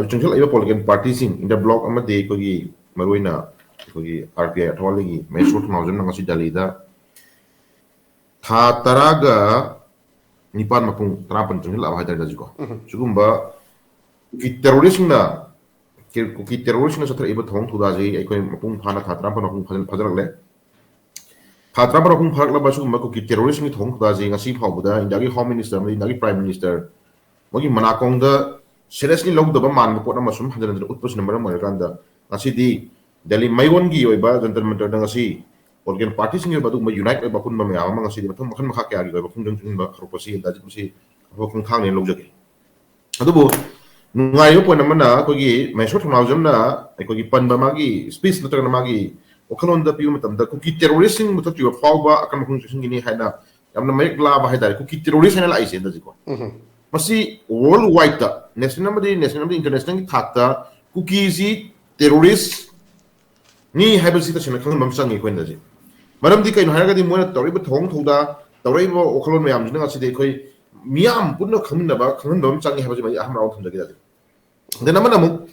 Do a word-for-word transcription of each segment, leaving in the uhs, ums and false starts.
ꯆꯪꯁꯤꯜꯂꯛꯏꯕ political ꯄꯥꯔꯇꯤꯁꯤꯡ, India block ꯑꯃꯗꯤ ꯑꯩꯈꯣꯏꯒꯤ ꯃꯔꯨꯑꯣꯏꯅ ꯑꯩꯈꯣꯏꯒꯤ ꯑꯥꯔ ꯄꯤ ꯑꯥꯏ ꯑꯊꯋꯥꯂꯤꯒꯤ ꯃꯍꯦꯁꯣꯔ ꯊꯧꯅꯥꯎꯖꯝꯅ ꯉꯁꯤ ꯗꯦꯜꯂꯤꯗ ꯊꯥ ꯇꯔꯥꯒ ꯅꯤꯄꯥꯟ ꯃꯄꯨꯡ ꯇꯔꯥꯃꯥꯄꯟ ꯆꯪꯁꯤꯜꯂꯛꯑꯕ ꯍꯥꯏꯇꯥꯔꯦ ꯍꯧꯖꯤꯛꯀꯣ꯫ ꯁꯤꯒꯨꯝꯕ ꯀꯨꯀꯤ ꯇꯦꯔꯣꯔꯤꯁꯁꯤꯡꯅ, ꯀꯨꯀꯤ ꯇꯦꯔꯣꯔꯤꯁꯁꯤꯡꯅ ꯆꯠꯊꯔꯛꯏꯕ ꯊꯧꯑꯣꯡ ꯊꯧꯗꯥꯁꯤ ꯑꯩꯈꯣꯏ ꯃꯄꯨꯡ ꯐꯥꯅ ꯊꯥ ꯇꯔꯥꯃꯥꯄꯟ ꯃꯄꯨꯡ ꯐꯥꯖꯤꯜ-, ꯐꯥꯖꯤꯜꯂꯛꯂꯦ꯫ ꯊꯥ ꯇꯔꯥꯃꯥꯄꯟ ꯃꯄꯨꯡ ꯐꯥꯔꯛꯂꯕ ꯁꯤꯒꯨꯝꯕ ꯀꯨꯀꯤ ꯇꯦꯔꯣꯔꯤꯁ꯭ꯠꯀꯤ ꯊꯧꯑꯣꯡ ꯊꯧꯗꯥꯁꯤ ꯉꯁꯤ ꯐꯥꯎꯕꯗ ꯏꯟꯗꯤꯌꯥꯒꯤ ꯍꯣꯝ ꯃꯤꯅꯤꯁꯇꯔ ꯑꯃꯗꯤ ꯏꯟꯗꯤꯌꯥꯒꯤ ꯄ꯭ꯔꯥꯏꯝ ꯃꯤꯅꯤꯁꯇꯔ ꯃꯣꯏꯒꯤ ꯃꯅꯥꯀꯣꯡꯗ ꯁꯦꯔꯤꯌꯁꯂꯤ ꯂꯧꯗꯕ ꯃꯥꯟꯕ ꯄꯣꯠ ꯑꯃ ꯁꯨꯝ ꯍꯟꯖꯤꯟ ꯍꯟꯖꯤꯟ ꯎꯠꯄꯁꯤꯅ ꯃꯔꯝ ꯑꯣꯏꯔꯀꯥꯟꯗ ꯉꯁꯤꯗꯤ ꯗꯦꯜꯂꯤ ꯃꯌꯣꯟꯒꯤ ꯑꯣꯏꯕ ꯖꯟꯇꯔ ꯃꯟꯇꯔꯗ ꯉꯁꯤ ꯄꯣꯂꯤꯇꯤꯀꯦꯜ ꯄꯥꯔꯇꯤꯁꯤꯡꯒꯤ ꯑꯣꯏꯕ ꯑꯗꯨꯒꯨꯝꯕ ꯌꯨꯅꯥꯏꯠ ꯑꯣꯏꯕ ꯑꯄꯨꯟꯕ ꯃꯌꯥꯝ ꯑꯃ ꯉꯁꯤꯗꯤ ꯃꯊꯪ ꯃꯈꯜ ꯃꯈꯥ ꯀꯌꯥꯒꯤ ꯑꯣꯏꯕ ꯈꯣꯡꯖꯪ ꯆꯪꯁꯤꯟꯕ ꯍꯧꯔꯛꯄꯁꯤ ꯗꯥꯖꯤꯠ ꯃꯁꯤ ꯑꯐꯕ ꯈꯣꯡꯊꯥꯡꯅꯦꯅ ꯂꯧꯖꯒꯦ꯫ ꯑꯗꯨꯕꯨ ꯅꯨꯡꯉꯥꯏꯕ ꯄꯣꯏꯟ ꯑꯃꯅ ꯑꯩꯈꯣꯏꯒꯤ ꯃꯍꯦꯁꯣꯔ ꯊꯧꯅꯥꯎꯖꯝꯅ ꯑꯩꯈꯣꯏꯒꯤ ꯄꯟꯕ ꯃꯥꯒꯤ ꯁ꯭ꯄꯤꯆ ꯅꯠꯇ꯭ꯔꯒꯅ ꯃꯥꯒꯤ ꯋꯥꯈꯜꯂꯣꯟꯗ ꯄꯤꯕ ꯃꯇꯝꯗ ꯀꯨꯀꯤ ꯇꯦꯔꯣꯔꯤꯁ꯭ꯠꯁꯤꯡ ꯃꯨꯊꯠꯇ꯭ꯔꯤꯕ ꯐꯥꯎꯕ ꯑꯀꯟꯕ ꯈꯣꯡꯖꯪ ꯆꯪꯁꯤꯟꯒꯅꯤ ꯍꯥꯏꯅ ꯌꯥꯝꯅ ꯃꯌꯦꯛ ꯂꯥꯕ ꯍꯥꯏꯇꯥꯔꯦ꯫ ꯀꯨꯀꯤ ꯇꯦꯔꯣꯔꯤꯁ꯭ꯠ ꯍꯥꯏꯅ ꯂꯥꯛꯏꯁꯦ ꯍꯟꯗꯛꯁꯤꯀꯣ꯫ ꯃꯁꯤ ꯋꯥꯔꯜ ꯋꯥꯏꯗꯇ, ꯅꯦꯁꯅꯦꯜ ꯑꯃꯗꯤ ꯅꯦꯁꯅꯦꯜ ꯑꯃꯗꯤ ꯏꯟꯇꯔꯅꯦꯁꯅꯦꯜꯒꯤ ꯊꯥꯛꯇ ꯀꯨꯀꯤꯁꯤ ꯇꯦꯔꯣꯔꯤꯁ꯭ꯠꯅꯤ ꯍꯥꯏꯕꯁꯤ ꯇꯁꯦꯡꯅ ꯈꯪꯍꯟꯕ ꯑꯃ ꯆꯪꯉꯤ ꯑꯩꯈꯣꯏꯅ ꯍꯧꯖꯤꯛ꯫ ꯃꯔꯝꯗꯤ ꯀꯩꯅꯣ ꯍꯥꯏꯔꯒꯗꯤ ꯃꯣꯏꯅ ꯇꯧꯔꯛꯏꯕ ꯊꯧꯑꯣꯡ ꯊꯧꯗꯥ, ꯇꯧꯔꯛꯏꯕ ꯋꯥꯈꯜꯂꯣꯟ ꯃꯌꯥꯝꯁꯤꯅ ꯉꯁꯤꯗꯤ ꯑꯩꯈꯣꯏ ꯃꯤꯌꯥꯝ ꯄꯨꯟꯅ ꯈꯪꯃꯤꯟꯅꯕ, ꯈꯪꯍꯟꯕ ꯑꯃ ꯆꯪꯉꯤ ꯍꯥꯏꯕꯁꯤ ꯑꯩ ꯑꯍꯥꯟꯕ ꯔꯥꯎꯟ ꯊꯝꯖꯒꯦ ꯗꯥꯖꯤꯠ꯫ Then ꯑꯃꯅ ꯑꯃꯨꯛ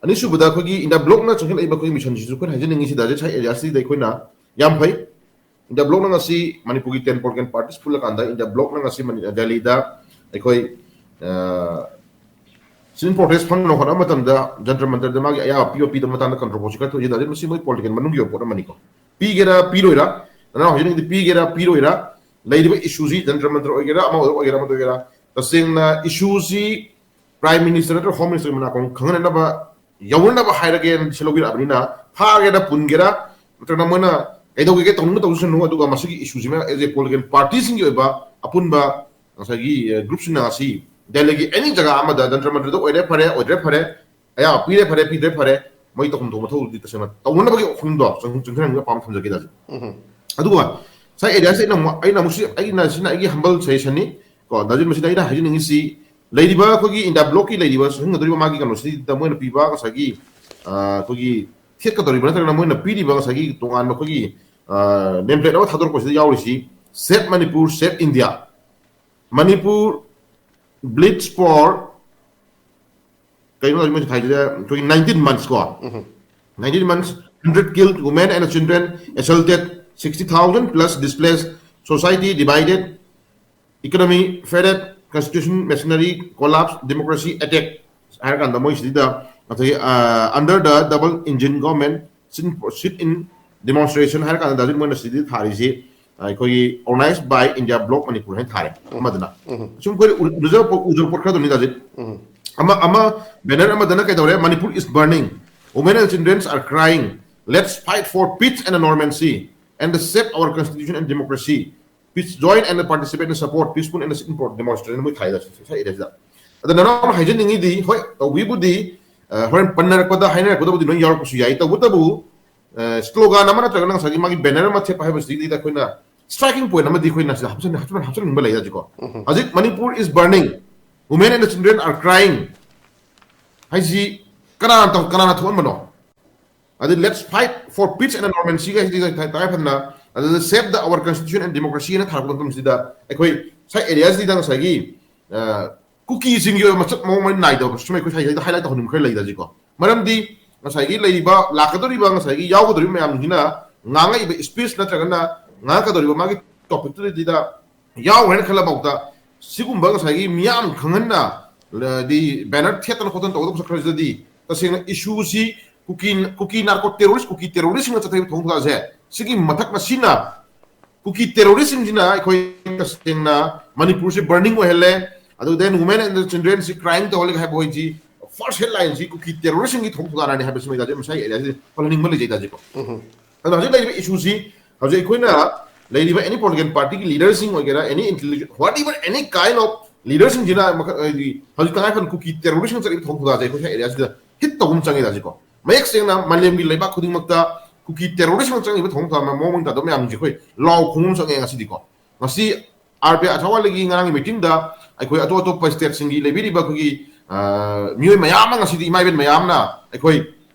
ꯑꯅꯤꯁꯨꯕꯗ ꯑꯩꯈꯣꯏꯒꯤ ꯏꯟꯗꯤꯌꯥ ꯕ꯭ꯂꯣꯛꯅ ꯆꯪꯁꯤꯜꯂꯛꯏꯕ ꯑꯩꯈꯣꯏꯒꯤ ꯃꯤꯁꯟꯁꯤꯁꯨ ꯑꯩꯈꯣꯏꯅ ꯍꯥꯏꯖꯅꯤꯡꯉꯤꯁꯤ ꯗꯥꯖꯤꯠ ꯉꯁꯥꯏ ꯑꯦꯔꯤꯌꯥꯁꯤꯗ ꯑꯩꯈꯣꯏꯅ ꯌꯥꯝ ꯐꯩ꯫ ꯏꯟꯗꯤꯌꯥ ꯕ꯭ꯂꯣꯛꯅ ꯉꯁꯤ ꯃꯅꯤꯄꯨꯔꯒꯤ ꯇꯦꯟ ꯄꯣꯂꯤꯇꯤꯀꯦꯜ ꯄꯥꯔꯇꯤꯁ ꯄꯨꯜꯂꯀꯥꯟꯗ ꯏꯟꯗꯤꯌꯥ ꯕ꯭ꯂꯣꯛꯅ ꯉꯁꯤ ꯃꯅꯤ-, ꯗꯦꯜꯂꯤꯗ ꯑꯩꯈꯣꯏ, ꯑ, ꯁꯤꯟ ꯄ꯭ꯔꯣꯇꯦꯁ ꯐꯪꯅꯕ ꯍꯣꯠꯅꯕ ꯃꯇꯝꯗ ꯖꯟꯇꯔ ꯃꯟꯇꯔꯗ ꯃꯥꯒꯤ ꯑꯌꯥꯕ ꯄꯤꯕ ꯄꯤꯗꯕ ꯃꯇꯥꯡꯗ ꯀꯟꯇ꯭ꯔꯣꯚꯔꯁꯤ ꯈꯔ ꯊꯣꯛꯏ꯫ ꯗꯥꯖꯤꯠ ꯃꯁꯤ ꯃꯣꯏ ꯄꯣꯂꯤꯇꯤꯀꯦꯜ ꯃꯅꯨꯡꯒꯤ ꯑꯣꯏꯕ ꯄꯣꯠ ꯑꯃꯅꯤꯀꯣ꯫ ꯄꯤꯒꯦꯔꯥ ꯄꯤꯔꯣꯏꯔꯥ, ꯅꯅꯥꯎ ꯍꯧꯖꯤꯛ ꯄꯤꯒꯦꯔꯥ ꯄꯤꯔꯣꯏꯔꯥ, ꯂꯩꯔꯤꯕ ꯏꯁꯨꯁꯤ ꯖꯟꯇꯔ ꯃꯟꯇꯔ ꯑꯣꯏꯒꯦꯔꯥ, ꯑꯃ ꯑꯣꯏꯒꯦꯔꯥ, ꯑꯃ ꯑꯣꯏꯒꯦꯔꯥ, ꯇꯁꯦꯡꯅ ꯏꯁꯨꯁꯤ ꯄ꯭ꯔꯥꯏꯝ ꯃꯤꯅꯤꯁꯇꯔ ꯅꯠꯇ꯭ꯔꯒ ꯍꯣꯝ ꯃꯤꯅꯤꯁꯇꯔꯒꯤ ꯃꯅꯥꯀꯣꯡ ꯈꯪꯍꯟꯅꯕ, ꯌꯧꯅꯅꯕ ꯍꯥꯏꯔꯒꯦꯅ ꯁꯤ ꯂꯧꯕꯤꯔꯛꯑꯕꯅꯤꯅ, ꯐꯥꯒꯦꯔꯥ ꯄꯨꯟꯒꯦꯔꯥ, ꯅꯠꯇ꯭ꯔꯒꯅ ꯃꯣꯏꯅ ꯀꯩꯗꯧꯒꯦ ꯇꯧꯅꯤꯡꯕ ꯇꯧꯖꯁꯅꯨ, ꯑꯗꯨꯒ ꯃꯁꯤꯒꯤ ꯏꯁꯨꯁꯤꯃ as a political ꯄꯥꯔꯇꯤꯁꯤꯡꯒꯤ ꯑꯣꯏꯕ ꯑꯄꯨꯟꯕ ꯉꯁꯥꯏꯒꯤ, ꯑ, ꯒ꯭ꯔꯨꯞꯁꯤꯡꯅ ꯉꯁꯤ ꯗꯦꯜꯂꯤꯒꯤ ꯑꯦꯅꯤ ꯖꯒꯥ ꯑꯃꯗ ꯖꯟꯇꯔ ꯃꯟꯇꯔꯗ ꯑꯣꯏꯔꯦ ꯐꯔꯦ, ꯑꯣꯏꯗ꯭ꯔꯦ ꯐꯔꯦ, ꯑꯌꯥꯕ ꯄꯤꯔꯦ ꯐꯔꯦ, ꯄꯤꯗ꯭ꯔꯦ ꯐꯔꯦ, ꯃꯣꯏ ꯇꯧꯐꯝ ꯊꯣꯛꯄ ꯃꯊꯧꯗꯨꯗꯤ ꯇꯁꯦꯡꯅ ꯇꯧꯅꯅꯕꯒꯤ ꯋꯥꯈꯜꯗꯣ ꯆꯪ-, ꯆꯪꯁꯤꯟꯍꯟꯅꯤꯡꯕ ꯄꯥꯝ ꯊꯝꯖꯒꯦ ꯗꯥꯖꯤꯠ꯫ ꯑꯗꯨꯒ ꯉꯁꯥꯏ ꯑꯦꯔꯤꯌꯥꯁꯤ ꯑꯩꯅ ꯑꯃꯨꯛ, ꯑꯩꯅ ꯑꯃꯨꯛꯁꯤ, ꯑꯩꯅ ꯁꯤꯅ ꯑꯩꯒꯤ ꯍꯝꯕꯜ ꯁꯖꯦꯁꯟꯅꯤ ꯀꯣ, ꯗꯥꯖꯤꯠ, ꯃꯁꯤꯗ ꯑꯩꯅ ꯍꯥꯏꯖꯅꯤꯡꯉꯤꯁꯤ, ꯂꯩꯔꯤꯕ ꯑꯩꯈꯣꯏꯒꯤ ꯏꯟꯗꯤꯌꯥ ꯕ꯭ꯂꯣꯛꯀꯤ ꯂꯩꯔꯤꯕ ꯆꯪꯁꯤꯟꯒꯗꯧꯔꯤꯕ ꯃꯥꯒꯤ ꯀꯩꯅꯣꯁꯤꯗ ꯃꯣꯏꯅ ꯄꯤꯕ ꯉꯁꯥꯏꯒꯤ, ꯑ, ꯑꯩꯈꯣꯏꯒꯤ ꯊꯦꯠꯀꯗꯧꯔꯤꯕ ꯅꯠꯇ꯭ꯔꯒꯅ ꯃꯣꯏꯅ ꯄꯤꯔꯤꯕ ꯉꯁꯥꯏꯒꯤ ꯇꯣꯉꯥꯟꯕ ꯑꯩꯈꯣꯏꯒꯤ, ꯑ, ꯅꯦꯝꯄ꯭ꯂꯦꯠ ꯑꯃ ꯊꯥꯗꯣꯔꯛꯄꯁꯤꯗ ꯌꯥꯎꯔꯤꯁꯤ, "Save Manipur, Save India", "Manipur bleeds for ꯀꯩꯅꯣ ꯍꯧꯖꯤꯛ ꯃꯣꯏ ꯊꯥꯏꯁꯤꯗ ꯑꯩꯈꯣꯏꯒꯤ nineteen months ꯀꯣ, nineteen months, hundred killed, women and children assaulted, sixty thousand plus displaced, society divided, economy faded, constitution machinery collapse, democracy attack ꯍꯥꯏꯔ ꯀꯥꯟꯗ ꯃꯣꯏ ꯁꯤꯗ ꯉꯁꯥꯏꯒꯤ under the double engine government, sit in, sit in demonstration ꯍꯥꯏꯔ ꯀꯥꯟꯗ ꯍꯧꯖꯤꯛ ꯃꯣꯏꯅ ꯁꯤꯗ ꯊꯥꯔꯤꯁꯤ ꯑꯩꯈꯣꯏꯒꯤ organized by India bloc Manipur ꯍꯥꯏꯅ ꯊꯥꯔꯦ꯫ ꯑꯃꯗꯨꯅ ꯁꯨꯝ ꯑꯩꯈꯣꯏ ꯎꯖꯕ ꯎꯖꯕ ꯄꯣꯠ ꯈꯔꯗꯨꯅꯤ ꯍꯧꯖꯤꯛ꯫ ꯑꯃ ꯑꯃ banner ꯑꯃꯗꯅ ꯀꯩꯗꯧꯔꯦ? Manipur is burning, women and children are crying, let's fight for peace and normalcy and save our constitution and democracy, peace, join and participate and support peaceful and demonstration ꯃꯣꯏ ꯊꯥꯏꯗ ꯁꯥꯏ ꯑꯦꯔꯤꯌꯥꯁꯤꯗ꯫ ꯑꯗ ꯅꯅꯥꯎꯅ ꯍꯥꯏꯖꯅꯤꯡꯉꯤꯗꯤ, ꯍꯣꯏ, ꯇꯧꯕꯤꯕꯨꯗꯤ ꯍꯣꯔꯦꯟ ꯄꯟꯅꯔꯛꯄꯗ ꯍꯥꯏꯅꯔꯛꯄꯗꯕꯨꯗꯤ ꯂꯣꯏ ꯌꯥꯎꯔꯛꯄꯁꯨ ꯌꯥꯏ꯫ ꯇꯧꯕꯇꯕꯨ slogan ꯑꯃ ꯅꯠꯇ꯭ꯔꯒꯅ ꯉꯁꯥꯏꯒꯤ ꯃꯥꯒꯤ banner ꯑꯃ ꯊꯦꯠꯄ ꯍꯥꯏꯕꯁꯤꯗ ꯑꯩꯈꯣꯏꯅ striking point ꯑꯃꯗꯤ ꯑꯩꯈꯣꯏꯅ ꯁꯤꯗ ꯍꯥꯞꯆꯤꯟ- ꯍꯥꯞꯆꯤꯟ- ꯍꯥꯞꯆꯤꯟꯅꯤꯡꯕ ꯂꯩ ꯍꯧꯖꯤꯛꯀꯣ꯫ ꯍꯧꯖꯤꯛ Manipur is burning, women and children are crying ꯍꯥꯏꯁꯤ ꯀꯅꯥꯅ ꯇꯧ- ꯀꯅꯥꯅ ꯊꯣꯛꯍꯟꯕꯅꯣ? ꯑꯗꯩ let's fight for peace and normalcy ꯍꯥꯏꯁꯤꯗꯤ ꯇꯉꯥꯏ ꯐꯗꯅ, ꯑꯗꯨꯗ save the our constitution and democracy ꯅ ꯊꯥꯔꯛꯄ ꯃꯇꯝꯁꯤꯗ ꯑꯩꯈꯣꯏ ꯁꯥꯏ ꯑꯦꯔꯤꯌꯥꯁꯤꯗ ꯉꯁꯥꯏꯒꯤ ꯀꯨꯀꯤꯁꯤꯡꯒꯤ ꯑꯣꯏꯕ ꯃꯁꯛ ꯃꯑꯣꯡ ꯃꯔꯤꯟ ꯅꯥꯏꯗꯕ ꯁꯨꯝ ꯑꯩꯈꯣꯏ ꯁ꯭ꯋꯥꯏꯗ highlight ꯇꯧꯍꯟꯅꯤꯡꯕ ꯈꯔ ꯂꯩꯗ ꯍꯧꯖꯤꯛꯀꯣ꯫ ꯃꯔꯝꯗꯤ ꯉꯁꯥꯏꯒꯤ ꯂꯩꯔꯤꯕ, ꯂꯥꯛꯀꯗꯧꯔꯤꯕ, ꯉꯁꯥꯏꯒꯤ ꯌꯥꯎꯒꯗꯧꯔꯤꯕ ꯃꯌꯥꯝꯁꯤꯅ ꯉꯥꯡꯉꯛꯏꯕ speech ꯅꯠꯇ꯭ꯔꯒꯅ ꯉꯥꯡꯉꯛꯀꯗꯧꯔꯤꯕ ꯃꯥꯒꯤ topicꯇꯨꯗ ꯌꯥꯎꯈ꯭ꯔꯦꯅ ꯈꯜꯂꯐꯥꯎꯗ ꯁꯤꯒꯨꯝꯕ ꯉꯁꯥꯏꯒꯤ ꯃꯤꯌꯥꯝ ꯈꯪꯍꯟꯅ ꯍꯥꯏꯗꯤ banner ꯊꯦꯠꯇꯅ ꯈꯣꯠꯇꯅ ꯇꯧꯒꯗꯕ ꯈꯔꯁꯤꯗꯗꯤ ꯇꯁꯦꯡꯅ issueꯁꯤ ꯀꯨꯀꯤ ꯀꯨꯀꯤ narco terrorist, ꯀꯨꯀꯤ terroristꯁꯤꯡꯅ ꯆꯠꯊꯔꯤꯕ ꯊꯧꯑꯣꯡ ꯊꯧꯗꯥꯁꯦ ꯁꯤꯒꯤ ꯃꯊꯛ ꯃꯁꯤꯅ ꯀꯨꯀꯤ terroristꯁꯤꯡꯁꯤꯅ ꯑꯩꯈꯣꯏ ꯇꯁꯦꯡꯅ ꯃꯅꯤꯄꯨꯔꯁꯤ burning ꯑꯣꯏꯍꯜꯂꯦ, ꯑꯗꯨ then women and childrenꯁꯤ crying ꯇꯧꯍꯜꯂꯦ ꯍꯥꯏꯕ ꯍꯣꯏꯁꯤ first headlineꯁꯤ ꯀꯨꯀꯤ terroristꯁꯤꯡꯒꯤ ꯊꯧꯑꯣꯡ ꯊꯧꯗꯥꯅꯤ ꯍꯥꯏꯕꯁꯤꯃ ꯏꯗꯥꯁꯦ ꯃꯁꯥꯒꯤ areaꯁꯤ ꯄꯜꯍꯟꯅꯤꯡꯕ ꯂꯩꯖꯩ ꯏꯗꯥꯁꯤꯀꯣ꯫ ꯑꯗꯣ ꯍꯧꯖꯤꯛ ꯂꯩꯔꯤꯕ issueꯁꯤ ꯍꯧꯖꯤꯛ ꯑꯩꯈꯣꯏꯅ ꯂꯩꯔꯤꯕ any political partyꯒꯤ leaderꯁꯤꯡ ꯑꯣꯏꯒꯦꯔꯥ, any intelligent, whatever, any kind of leaderꯁꯤꯡꯁꯤꯅ ꯃꯈ- ꯍꯥꯏꯗꯤ ꯍꯧꯖꯤꯛ ꯇꯉꯥꯏ ꯐꯗꯅ ꯀꯨꯀꯤ terroristꯁꯤꯡ ꯆꯠꯂꯤꯕ ꯊꯧꯑꯣꯡ ꯊꯧꯗꯥꯁꯦ ꯑꯩꯈꯣꯏ areaꯁꯤꯗ hit ꯇꯧꯕ ꯑꯃ ꯆꯪꯉꯦ ꯏꯗꯥꯁꯤꯀꯣ꯫ ꯃꯌꯦꯛ ꯁꯦꯡꯅ ꯃꯥꯂꯦꯝꯒꯤ ꯂꯩꯕꯥꯛ ꯈꯨꯗꯤꯡꯃꯛꯇ ꯀꯨꯀꯤ terroristꯁꯤꯡꯅ ꯆꯪꯉꯤꯕ ꯊꯧꯑꯣꯡ ꯊꯧꯗꯥ ꯃꯑꯣꯡ ꯃꯔꯤꯟ ꯇꯥꯗꯕ ꯃꯌꯥꯝꯁꯦ ꯑꯩꯈꯣꯏ ꯂꯥꯎ ꯈꯣꯡꯕ ꯑꯃ ꯆꯪꯉꯦ ꯉꯁꯤꯗꯤꯀꯣ꯫ ꯉꯁꯤ ꯑꯥꯔ ꯄꯤ ꯑꯥꯏ ꯑꯊꯋꯥꯂꯤꯒꯤ ꯉꯔꯥꯡꯒꯤ meetingꯗ ꯑꯩꯈꯣꯏ ꯑꯇꯣꯞ ꯑꯇꯣꯞꯄ stateꯁꯤꯡꯒꯤ ꯂꯩꯕꯤꯔꯤꯕ ꯑꯩꯈꯣꯏꯒꯤ ꯃꯤꯑꯣꯏ ꯃꯌꯥꯝ ꯑꯃ ꯉꯁꯤꯗꯤ ꯏꯃꯥ ꯏꯕꯦꯟ ꯃꯌꯥꯝꯅ ꯑꯩꯈꯣꯏ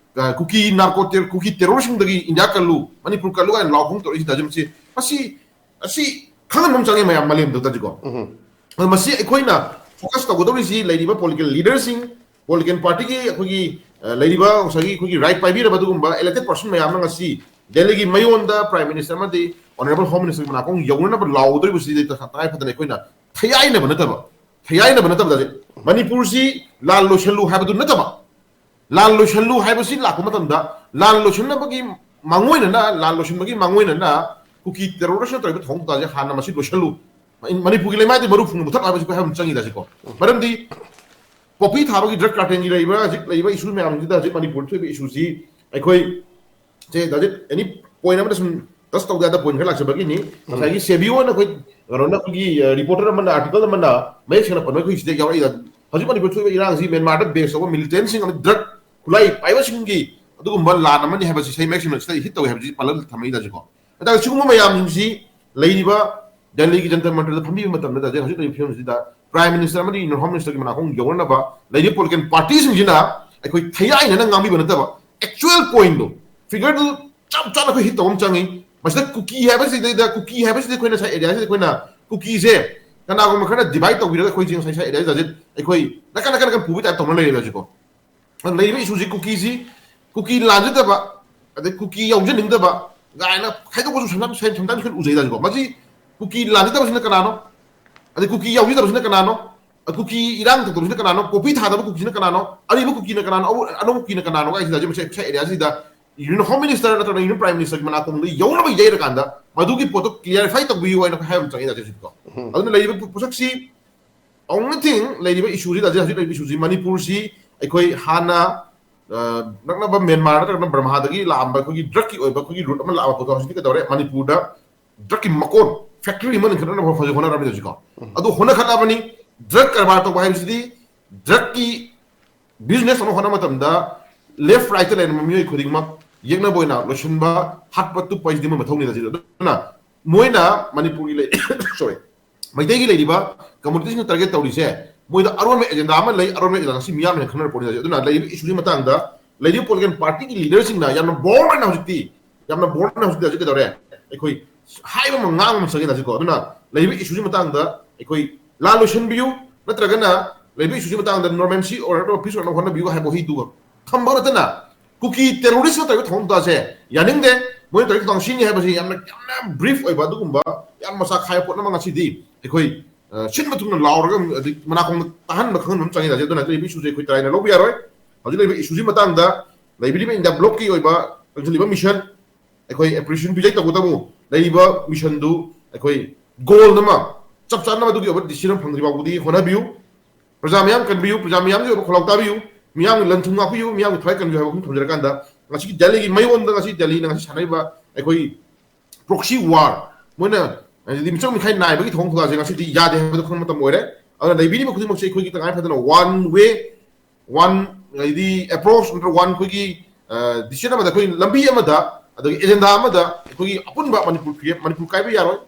ꯀꯨꯀꯤ narco ter- ꯀꯨꯀꯤ terroristꯁꯤꯡꯗꯒꯤ ꯏꯟꯗꯤꯌꯥ ꯀꯜꯂꯨ, ꯃꯅꯤꯄꯨꯔ ꯀꯜꯂꯨ ꯍꯥꯏꯅ ꯂꯥꯎ ꯈꯣꯡ ꯇꯧꯔꯛꯏꯁꯤ ꯇꯥꯖꯤꯝꯁꯤ ꯃꯁꯤ ꯑꯁꯤ ꯈꯪꯍꯟꯕ ꯑꯃ ꯆꯪꯉꯦ ꯃꯌꯥꯝ ꯃꯥꯂꯦꯝꯗꯨꯗꯗꯤꯀꯣ꯫ ꯑꯗꯣ ꯃꯁꯤ ꯑꯩꯈꯣꯏꯅ focus ꯇꯧꯒꯗꯧꯔꯤꯁꯤ ꯂꯩꯔꯤꯕ political leaderꯁꯤꯡ, ꯄꯣꯂꯤꯇꯤꯀꯦꯜ ꯄꯥꯔꯇꯤꯒꯤ ꯑꯩꯈꯣꯏꯒꯤ ꯂꯩꯔꯤꯕ ꯉꯁꯥꯏꯒꯤ ꯑꯩꯈꯣꯏꯒꯤ ꯔꯥꯏꯠ ꯄꯥꯏꯕꯤꯔꯕ ꯑꯗꯨꯒꯨꯝꯕ ꯏꯂꯦꯛꯇꯦꯠ ꯄꯔꯁꯟ ꯃꯌꯥꯝꯅ ꯉꯁꯤ ꯗꯦꯜꯂꯤꯒꯤ ꯃꯌꯣꯟꯗ ꯄ꯭ꯔꯥꯏꯝ ꯃꯤꯅꯤꯁꯇꯔ ꯑꯃꯗꯤ ꯑꯣꯅꯔꯦꯕꯜ ꯍꯣꯝ ꯃꯤꯅꯤꯁꯇꯔꯒꯤ ꯃꯅꯥꯀꯣꯡ ꯌꯧꯅꯅꯕ ꯂꯥꯎꯗꯧꯔꯤꯕꯁꯤꯗꯤ ꯇꯉꯥꯏ ꯐꯗꯅ ꯑꯩꯈꯣꯏꯅ ꯊꯌꯥꯏꯅꯕ ꯅꯠꯇꯕ, ꯊꯌꯥꯏꯅꯕ ꯅꯠꯇꯕꯗ ꯃꯅꯤꯄꯨꯔꯁꯤ ꯂꯥꯟ ꯂꯣꯏꯁꯤꯜꯂꯨ ꯍꯥꯏꯕꯗꯨ ꯅꯠꯇꯕ, ꯂꯥꯟ ꯂꯣꯏꯁꯤꯜꯂꯨ ꯍꯥꯏꯕꯁꯤ ꯂꯥꯛꯄ ꯃꯇꯝꯗ ꯂꯥꯟ ꯂꯣꯏꯁꯤꯟꯅꯕꯒꯤ ꯃꯥꯡꯑꯣꯏꯅꯅ, ꯂꯥꯟ ꯂꯣꯏꯁꯤꯟꯕꯒꯤ ꯃꯥꯡꯑꯣꯏꯅꯅ ꯀꯨꯀꯤ ꯇꯦꯔꯣꯔꯤꯁꯅ ꯇꯧꯔꯤꯕ ꯊꯧꯑꯣꯡ ꯇꯥꯁꯦ ꯍꯥꯟꯅ ꯃꯁꯤ ꯂꯣꯏꯁꯤꯜꯂꯨ꯫ ꯃꯅꯤꯄꯨꯔꯒꯤ ꯂꯩꯃꯥꯏꯗꯤ ꯃꯔꯨ ꯐꯪꯅ ꯃꯨꯊꯠ ꯍꯥꯏꯕꯁꯤ ꯑꯩꯈꯣꯏ ꯍꯥꯏꯕ ꯑꯃ ꯆꯪꯉꯤꯗ ꯁꯤꯀꯣ꯫ ꯃꯔꯝꯗꯤ ꯄꯣꯄꯤ ꯊꯥꯕꯒꯤ ꯗ꯭ꯔꯒ ꯀꯥꯔꯇꯦꯜꯒꯤ ꯂꯩꯔꯤꯕ ꯍꯧꯖꯤꯛ ꯂꯩꯔꯤꯕ ꯏꯁꯨ ꯃꯌꯥꯝꯁꯤꯗ ꯍꯧꯖꯤꯛ ꯃꯅꯤꯄꯨꯔꯗ ꯊꯣꯛꯏꯕ ꯏꯁꯨꯁꯤ ꯑꯩꯈꯣꯏ ꯁꯦ ꯗꯥꯖꯤꯠ ꯑꯦꯅꯤ ꯄꯣꯏꯟ ꯑꯃꯗ ꯁꯨꯝ ꯇꯁ ꯇꯧꯗ ꯌꯥꯗꯕ ꯄꯣꯏꯟ ꯈꯔ ꯂꯥꯛꯆꯕꯒꯤꯅꯤ꯫ ꯉꯁꯥꯏꯒꯤ ꯁꯦꯕꯤꯌꯣꯅ ꯑꯩꯈꯣꯏ ꯀꯩꯅꯣꯅ ꯑꯩꯈꯣꯏꯒꯤ ꯔꯤꯄꯣꯔꯇꯔ ꯑꯃꯅ ꯑꯥꯔꯇꯤꯀꯜ ꯑꯃꯅ ꯃꯌꯦꯛ ꯁꯦꯡꯅ ꯄꯟꯕ ꯑꯩꯈꯣꯏ ꯁꯤꯗ ꯌꯥꯎꯔꯛꯏꯗ ꯍꯧꯖꯤꯛ ꯃꯅꯤꯄꯨꯔ ꯊꯣꯛꯏꯕ ꯏꯔꯥꯡꯁꯤ ꯃ꯭ꯌꯥꯟꯃꯥꯔꯗ ꯕꯦꯁ ꯇꯧꯕ ꯃꯤꯂꯤꯇꯦꯟꯁꯤꯡ ꯑꯃꯗꯤ ꯗ꯭ꯔꯒ ꯈꯨꯠꯂꯥꯏ ꯄꯥꯏꯕꯁꯤꯡꯒꯤ ꯑꯗꯨꯒꯨꯝꯕ ꯂꯥꯟ ꯑꯃꯅꯤ ꯍꯥꯏꯕꯁꯤ ꯁꯤ ꯃꯌꯦꯛ ꯁꯦꯡꯅ ꯁꯤꯗ ꯍꯤꯠ ꯇꯧꯋꯦ ꯍꯥꯏꯕꯁꯤ ꯄꯥꯜꯂꯒ ꯊꯝꯃꯛꯏꯗ ꯁꯤꯀꯣ꯫ ꯑꯗꯨꯒ ꯁꯤꯒꯨꯝꯕ ꯃꯌꯥꯝꯁꯤꯡꯁꯤ ꯂꯩꯔꯤꯕ ꯗꯦꯜꯂꯤꯒꯤ ꯖꯟꯇꯔ ꯃꯟꯇꯔꯗ ꯐꯝꯕꯤꯕ ꯃꯇꯝꯗ ꯍꯧꯖꯤꯛ ꯍꯧꯖꯤꯛ ꯂꯩꯔꯤꯕ ꯐꯤꯕꯝꯁꯤꯗ ꯄ꯭ꯔꯥꯏꯝ ꯃꯤꯅꯤꯁꯇꯔ ꯑꯃꯗꯤ ꯌꯨꯅꯤꯌꯟ ꯍꯣꯝ ꯃꯤꯅꯤꯁꯇꯔꯒꯤ ꯃꯅꯥꯀꯣꯡ ꯌꯧꯅꯅꯕ ꯂꯩꯔꯤꯕ ꯄꯣꯂꯤꯇꯤꯀꯦꯜ ꯄꯥꯔꯇꯤꯁꯤꯡꯁꯤꯅ ꯑꯩꯈꯣꯏ ꯊꯌꯥꯏꯅꯅ ꯉꯥꯡꯕꯤꯕ ꯅꯠꯇꯕ ꯑꯦꯛꯆꯨꯋꯦꯜ ꯄꯣꯏꯟꯗꯣ, ꯐꯤꯒꯔꯗꯨ ꯆꯞ ꯆꯥꯅ ꯑꯩꯈꯣꯏ ꯍꯤꯠ ꯇꯧꯕ ꯑꯃ ꯆꯪꯉꯤ꯫ ꯃꯁꯤꯗ ꯀꯨꯀꯤ ꯍꯥꯏꯕꯁꯤꯗꯩꯗ, ꯀꯨꯀꯤ ꯍꯥꯏꯕꯁꯤꯗ ꯑꯩꯈꯣꯏꯅ ꯉꯁꯥꯏ ꯑꯦꯔꯤꯌꯥꯁꯤꯗ ꯑꯩꯈꯣꯏꯅ ꯀꯨꯀꯤꯁꯦ ꯀꯅꯥꯒꯨꯝꯕ ꯈꯔꯅ ꯗꯤꯚꯥꯏꯠ ꯇꯧꯕꯤꯔꯒ ꯑꯩꯈꯣꯏꯁꯦ ꯉꯁꯥꯏ ꯉꯁꯥꯏ ꯑꯦꯔꯤꯌꯥꯁꯤꯗ ꯍꯧꯖꯤꯛ ꯑꯩꯈꯣꯏ ꯅꯥꯀꯟ ꯅꯥꯀꯟ ꯅꯥꯀꯟ ꯄꯨꯕꯒꯤ ꯇꯥꯏꯞ ꯇꯧꯅ ꯂꯩꯔꯦꯕ ꯍꯧꯖꯤꯛꯀꯣ꯫ ꯂꯩꯔꯤꯕ ꯏꯁꯨꯁꯤ ꯀꯨꯀꯤꯁꯤ, ꯀꯨꯀꯤ ꯂꯥꯟꯖꯗꯕ, ꯑꯗꯩ ꯀꯨꯀꯤ ꯌꯥꯎꯖꯅꯤꯡꯗꯕ ꯀꯥꯏꯅ ꯈꯥꯏꯗꯣꯛꯄꯁꯨ ꯁꯝꯇꯥꯏꯝꯁ ꯑꯩꯈꯣꯏꯅ ꯎꯖꯩꯗ ꯍꯧꯖꯤꯛꯀꯣ꯫ ꯃꯁꯤ ꯀꯨꯀꯤ ꯂꯥꯟꯖꯗꯕꯁꯤꯅ ꯀꯅꯥꯅꯣ? ꯑꯗꯩ ꯀꯨꯀꯤ ꯌꯥꯎꯖꯗꯕꯁꯤꯅ ꯀꯅꯥꯅꯣ? ꯀꯨꯀꯤ ꯏꯔꯥꯡ ꯇꯧꯗꯕꯁꯤꯅ ꯀꯅꯥꯅꯣ? ꯄꯣꯄꯤ ꯊꯥꯗꯕ ꯀꯨꯀꯤꯁꯤꯅ ꯀꯅꯥꯅꯣ? ꯑꯔꯤꯕ ꯀꯨꯀꯤꯅ ꯀꯅꯥꯅꯣ? ꯑꯅꯧꯕ ꯀꯨꯀꯤꯅ ꯀꯅꯥꯅꯣ? ꯍꯥꯏꯁꯤꯗ ꯍꯧꯖꯤꯛ ꯃꯁꯤ ꯑꯦꯔꯤꯌꯥꯁꯤꯗ ꯌꯨꯅꯤꯌꯟ ꯍꯣꯝ ꯃꯤꯅꯤꯁꯇꯔ ꯅꯠꯇ꯭ꯔꯒ ꯌꯨꯅꯤꯌꯟ ꯄ꯭ꯔꯥꯏꯝ ꯃꯤꯅꯤꯁꯇꯔꯒꯤ ꯃꯅꯥꯀꯣꯡꯗ ꯌꯧꯅꯕ ꯌꯩꯔꯀꯥꯟꯗ ꯃꯗꯨꯒꯤ ꯄꯣꯠꯇꯣ ꯀ꯭ꯂꯤꯌꯥꯔꯤꯐꯥꯏ ꯇꯧꯕꯤꯌꯨ ꯍꯥꯏꯅ ꯍꯥꯏꯕ ꯑꯃ ꯆꯪꯉꯤ ꯍꯧꯖꯤꯛꯀꯣ꯫ ꯑꯗꯨꯅ ꯂꯩꯔꯤꯕ ꯄꯣꯠꯁꯛꯁꯤ only thing ꯂꯩꯔꯤꯕ ꯏꯁꯨꯁꯤꯗ ꯍꯧꯖꯤꯛ ꯍꯧꯖꯤꯛ ꯂꯩꯔꯤꯕ ꯏꯁꯨꯁꯤ ꯃꯅꯤꯄꯨꯔꯁꯤ ꯑꯩꯈꯣꯏ ꯍꯥꯟꯅ ꯅꯛꯅꯕ ꯃ꯭ꯌꯥꯟꯃꯥꯔ ꯅꯠꯇ꯭ꯔꯒꯅ ꯕꯔꯃꯥꯗꯒꯤ ꯂꯥꯛꯑꯝꯕ ꯑꯩꯈꯣꯏꯒꯤ ꯗ꯭ꯔꯒꯀꯤ ꯑꯣꯏꯕ ꯑꯩꯈꯣꯏꯒꯤ ꯔꯨꯠ ꯑꯃ ꯂꯥꯛꯑꯕ ꯄꯣꯠꯇꯣ ꯍꯧꯖꯤꯛꯇꯤ ꯀꯩꯗꯧꯔꯦ? ꯃꯅꯤꯄꯨꯔꯗ ꯗ꯭ꯔꯒꯀꯤ ꯃꯀꯣꯟ ꯐꯦꯛꯇꯔꯤ ꯑꯃ ꯂꯤꯡꯈꯠꯅꯕ ꯍꯧꯖꯤꯛ ꯍꯣꯠꯅꯔꯝꯃꯤ ꯍꯧꯖꯤꯛꯀꯣ꯫ ꯑꯗꯨ ꯍꯣꯠꯅꯈꯠꯂꯕꯅꯤ꯫ ꯗ꯭ꯔꯒ ꯀꯔꯕꯥꯔ ꯇꯧꯕ ꯍꯥꯏꯕꯁꯤꯗꯤ ꯗ꯭ꯔꯒꯀꯤ ꯕꯤꯖꯤꯅꯦꯁ ꯑꯃ ꯍꯣꯠꯅꯕ ꯃꯇꯝꯗ ꯂꯦꯐ ꯔꯥꯏꯠꯇ ꯂꯩꯔꯝꯕ ꯃꯤꯑꯣꯏ ꯈꯨꯗꯤꯡꯃꯛ ꯌꯦꯛꯅꯕ ꯑꯣꯏꯅ ꯂꯣꯏꯁꯤꯟꯕ, ꯍꯥꯠꯄ, ꯇꯨꯞꯄ ꯍꯥꯏꯁꯤꯗꯤ ꯃꯣꯏ ꯃꯊꯧꯅꯤꯗ ꯁꯤꯗ꯫ ꯑꯗꯨꯅ ꯃꯣꯏꯅ ꯃꯅꯤꯄꯨꯔꯒꯤ ꯂꯩ ꯁꯣꯔꯤ ꯃꯩꯇꯩꯒꯤ ꯂꯩꯔꯤꯕ ꯀꯝꯃꯨꯅꯤꯇꯤꯁꯤꯡꯅ ꯇꯥꯔꯒꯦꯠ ꯇꯧꯔꯤꯁꯦ ꯃꯣꯏꯗ ꯑꯔꯣꯟꯕ ꯑꯦꯖꯦꯟꯗꯥ ꯑꯃ ꯂꯩ꯫ ꯑꯔꯣꯟꯕ ꯑꯦꯖꯦꯟꯗꯥ ꯉꯁꯤ ꯃꯤꯌꯥꯝꯅ ꯈꯪꯅꯔ ꯄꯣꯠꯅꯤ꯫ ꯑꯗꯨꯅ ꯂꯩꯔꯤꯕ ꯏꯁꯨꯒꯤ ꯃꯇꯥꯡꯗ ꯂꯩꯔꯤꯕ ꯄꯣꯂꯤꯇꯤꯀꯦꯜ ꯄꯥꯔꯇꯤꯒꯤ ꯂꯤꯗꯔꯁꯤꯡꯅ ꯌꯥꯝꯅ ꯕꯣꯜꯗ ꯑꯣꯏꯅ ꯍꯧꯖꯤꯛꯇꯤ ꯌꯥꯝꯅ ꯕꯣꯜꯗ ꯑꯣꯏꯅ ꯍꯧꯖꯤꯛꯇꯤ ꯍꯧꯖꯤꯛ ꯀꯩꯗꯧꯔꯦ? ꯑꯩꯈꯣꯏ ꯍꯥꯏꯕ ꯑꯃ ꯉꯥꯡꯕ ꯑꯃ ꯆꯪꯉꯦ ꯍꯧꯖꯤꯛꯀꯣ꯫ ꯑꯗꯨꯅ ꯂꯩꯔꯤꯕ ꯏꯁꯨꯒꯤ ꯃꯇꯥꯡꯗ ꯑꯩꯈꯣꯏ ꯂꯥꯟ ꯂꯣꯏꯁꯤꯟꯕꯤꯌꯨ, ꯅꯠꯇ꯭ꯔꯒꯅ ꯂꯩꯕ ꯏꯁꯨꯁꯤ ꯃꯇꯥꯡꯗ normalcy ꯑꯣꯏꯔꯒ ꯄꯤꯁ ꯑꯣꯏꯅ ꯍꯣꯠꯅꯕꯤꯌꯨ ꯍꯥꯏꯕ ꯋꯥꯍꯩꯗꯨꯒ ꯊꯝꯕ ꯅꯠꯇꯅ, ꯀꯨꯀꯤ ꯇꯦꯔꯣꯔꯤꯁ ꯇꯧꯔꯤꯕ ꯊꯧꯑꯣꯡ ꯊꯧꯗꯥꯁꯦ ꯌꯥꯅꯤꯡꯗꯦ꯫ ꯃꯣꯏꯅ ꯇꯧꯔꯤꯕ ꯊꯧꯗꯥꯡ ꯁꯤꯅꯤ ꯍꯥꯏꯕꯁꯤ ꯌꯥꯝꯅ, ꯌꯥꯝꯅ ꯕ꯭ꯔꯤꯐ ꯑꯣꯏꯕ ꯑꯗꯨꯒꯨꯝꯕ ꯌꯥꯝ ꯃꯆꯥ ꯈꯥꯏꯕ ꯄꯣꯠ ꯑꯃ ꯉꯁꯤꯗꯤ ꯑꯩꯈꯣꯏ, ꯑ, ꯁꯤꯟꯕ ꯊꯨꯡꯅ ꯂꯥꯎꯔꯒ ꯑꯗꯩ ꯃꯅꯥꯀꯣꯡꯗ ꯇꯥꯍꯟꯕ ꯈꯪꯍꯟꯕ ꯑꯃ ꯆꯪꯉꯤ꯫ ꯑꯗꯨꯅ ꯂꯩꯔꯤꯕ ꯏꯁꯨꯁꯦ ꯑꯩꯈꯣꯏ ꯇꯔꯥꯏꯅ ꯂꯧꯕ ꯌꯥꯔꯣꯏ꯫ ꯍꯧꯖꯤꯛ ꯂꯩꯔꯤꯕ ꯏꯁꯨꯁꯤ ꯃꯇꯥꯡꯗ ꯂꯩꯕꯤꯔꯤꯕ ꯏꯟꯗꯤꯌꯥ ꯕ꯭ꯂꯣꯛꯀꯤ ꯑꯣꯏꯕ ꯆꯪꯁꯤꯜꯂꯤꯕ ꯃꯤꯁꯟ, ꯑꯩꯈꯣꯏ ꯑꯦꯄ꯭ꯔꯤꯁꯤꯌꯦꯁꯟ ꯄꯤꯖꯩ꯫ ꯇꯧꯕꯇꯕꯨ ꯂꯩꯔꯤꯕ ꯃꯤꯁꯟꯗꯨ ꯑꯩꯈꯣꯏ ꯒꯣꯜ ꯑꯃ ꯆꯞ ꯆꯥꯅꯕ ꯑꯗꯨꯒꯤ ꯑꯣꯏꯕ ꯗꯤꯁꯤꯖꯟ ꯐꯪꯗ꯭ꯔꯤ ꯐꯥꯎꯕꯗꯤ ꯍꯣꯠꯅꯕꯤꯌꯨ꯫ ꯄ꯭ꯔꯖꯥ ꯃꯌꯥꯝ ꯀꯟꯕꯤꯌꯨ, ꯄ꯭ꯔꯖꯥ ꯃꯌꯥꯝꯒꯤ ꯑꯣꯏꯕ ꯈꯣꯜꯂꯥꯎ ꯇꯥꯕꯤꯌꯨ, ꯃꯤꯌꯥꯝꯒꯤ ꯂꯟ ꯊꯨꯝ ꯉꯥꯛꯄꯤꯌꯨ, ꯃꯤꯌꯥꯝꯒꯤ ꯊꯋꯥꯏ ꯀꯟꯕꯤꯌꯨ ꯍꯥꯏꯕ ꯋꯥꯐꯝ ꯊꯝꯖꯔꯀꯥꯟꯗ, ꯉꯁꯤꯒꯤ ꯗꯦꯜꯂꯤꯒꯤ ꯃꯌꯣꯟꯗ ꯉꯁꯤ ꯗꯦꯜꯂꯤꯅ ꯉꯁꯤ ꯁꯥꯟꯅꯔꯤꯕ ꯑꯩꯈꯣꯏ ꯄ꯭ꯔꯣꯛꯁꯤ ꯋꯥꯔ, ꯃꯣꯏꯅ ꯍꯥꯏꯗꯤ ꯃꯤꯆꯪ ꯃꯤꯈꯥꯏ ꯅꯥꯏꯕꯒꯤ ꯊꯧꯑꯣꯡ ꯊꯧꯗꯥꯁꯦ ꯉꯁꯤꯗꯤ ꯌꯥꯗꯦ ꯍꯥꯏꯕꯗꯨ ꯈꯪꯕ ꯃꯇꯝ ꯑꯣꯏꯔꯦ꯫ ꯑꯗꯨꯅ ꯂꯩꯕꯤꯔꯤꯕ ꯈꯨꯗꯤꯡꯃꯛꯁꯦ ꯑꯩꯈꯣꯏꯒꯤ ꯇꯉꯥꯏ ꯐꯗꯅ ꯋꯥꯟ ꯋꯦ, ꯋꯥꯟ ꯍꯥꯏꯗꯤ ꯑꯦꯄ꯭ꯔꯣꯆ ꯅꯠꯇ꯭ꯔꯒ ꯋꯥꯟ ꯑꯩꯈꯣꯏꯒꯤ ꯗꯤꯁꯤꯖꯟ ꯑꯃꯗ, ꯑꯩꯈꯣꯏ ꯂꯝꯕꯤ ꯑꯃꯗ, ꯑꯗꯒꯤ ꯑꯦꯖꯦꯟꯗꯥ ꯑꯃꯗ ꯑꯩꯈꯣꯏꯒꯤ ꯑꯄꯨꯟꯕ ꯃꯅꯤꯄꯨꯔ ꯐꯤꯔꯦꯞ, ꯃꯅꯤꯄꯨꯔ ꯀꯥꯏꯕ ꯌꯥꯔꯣꯏ꯫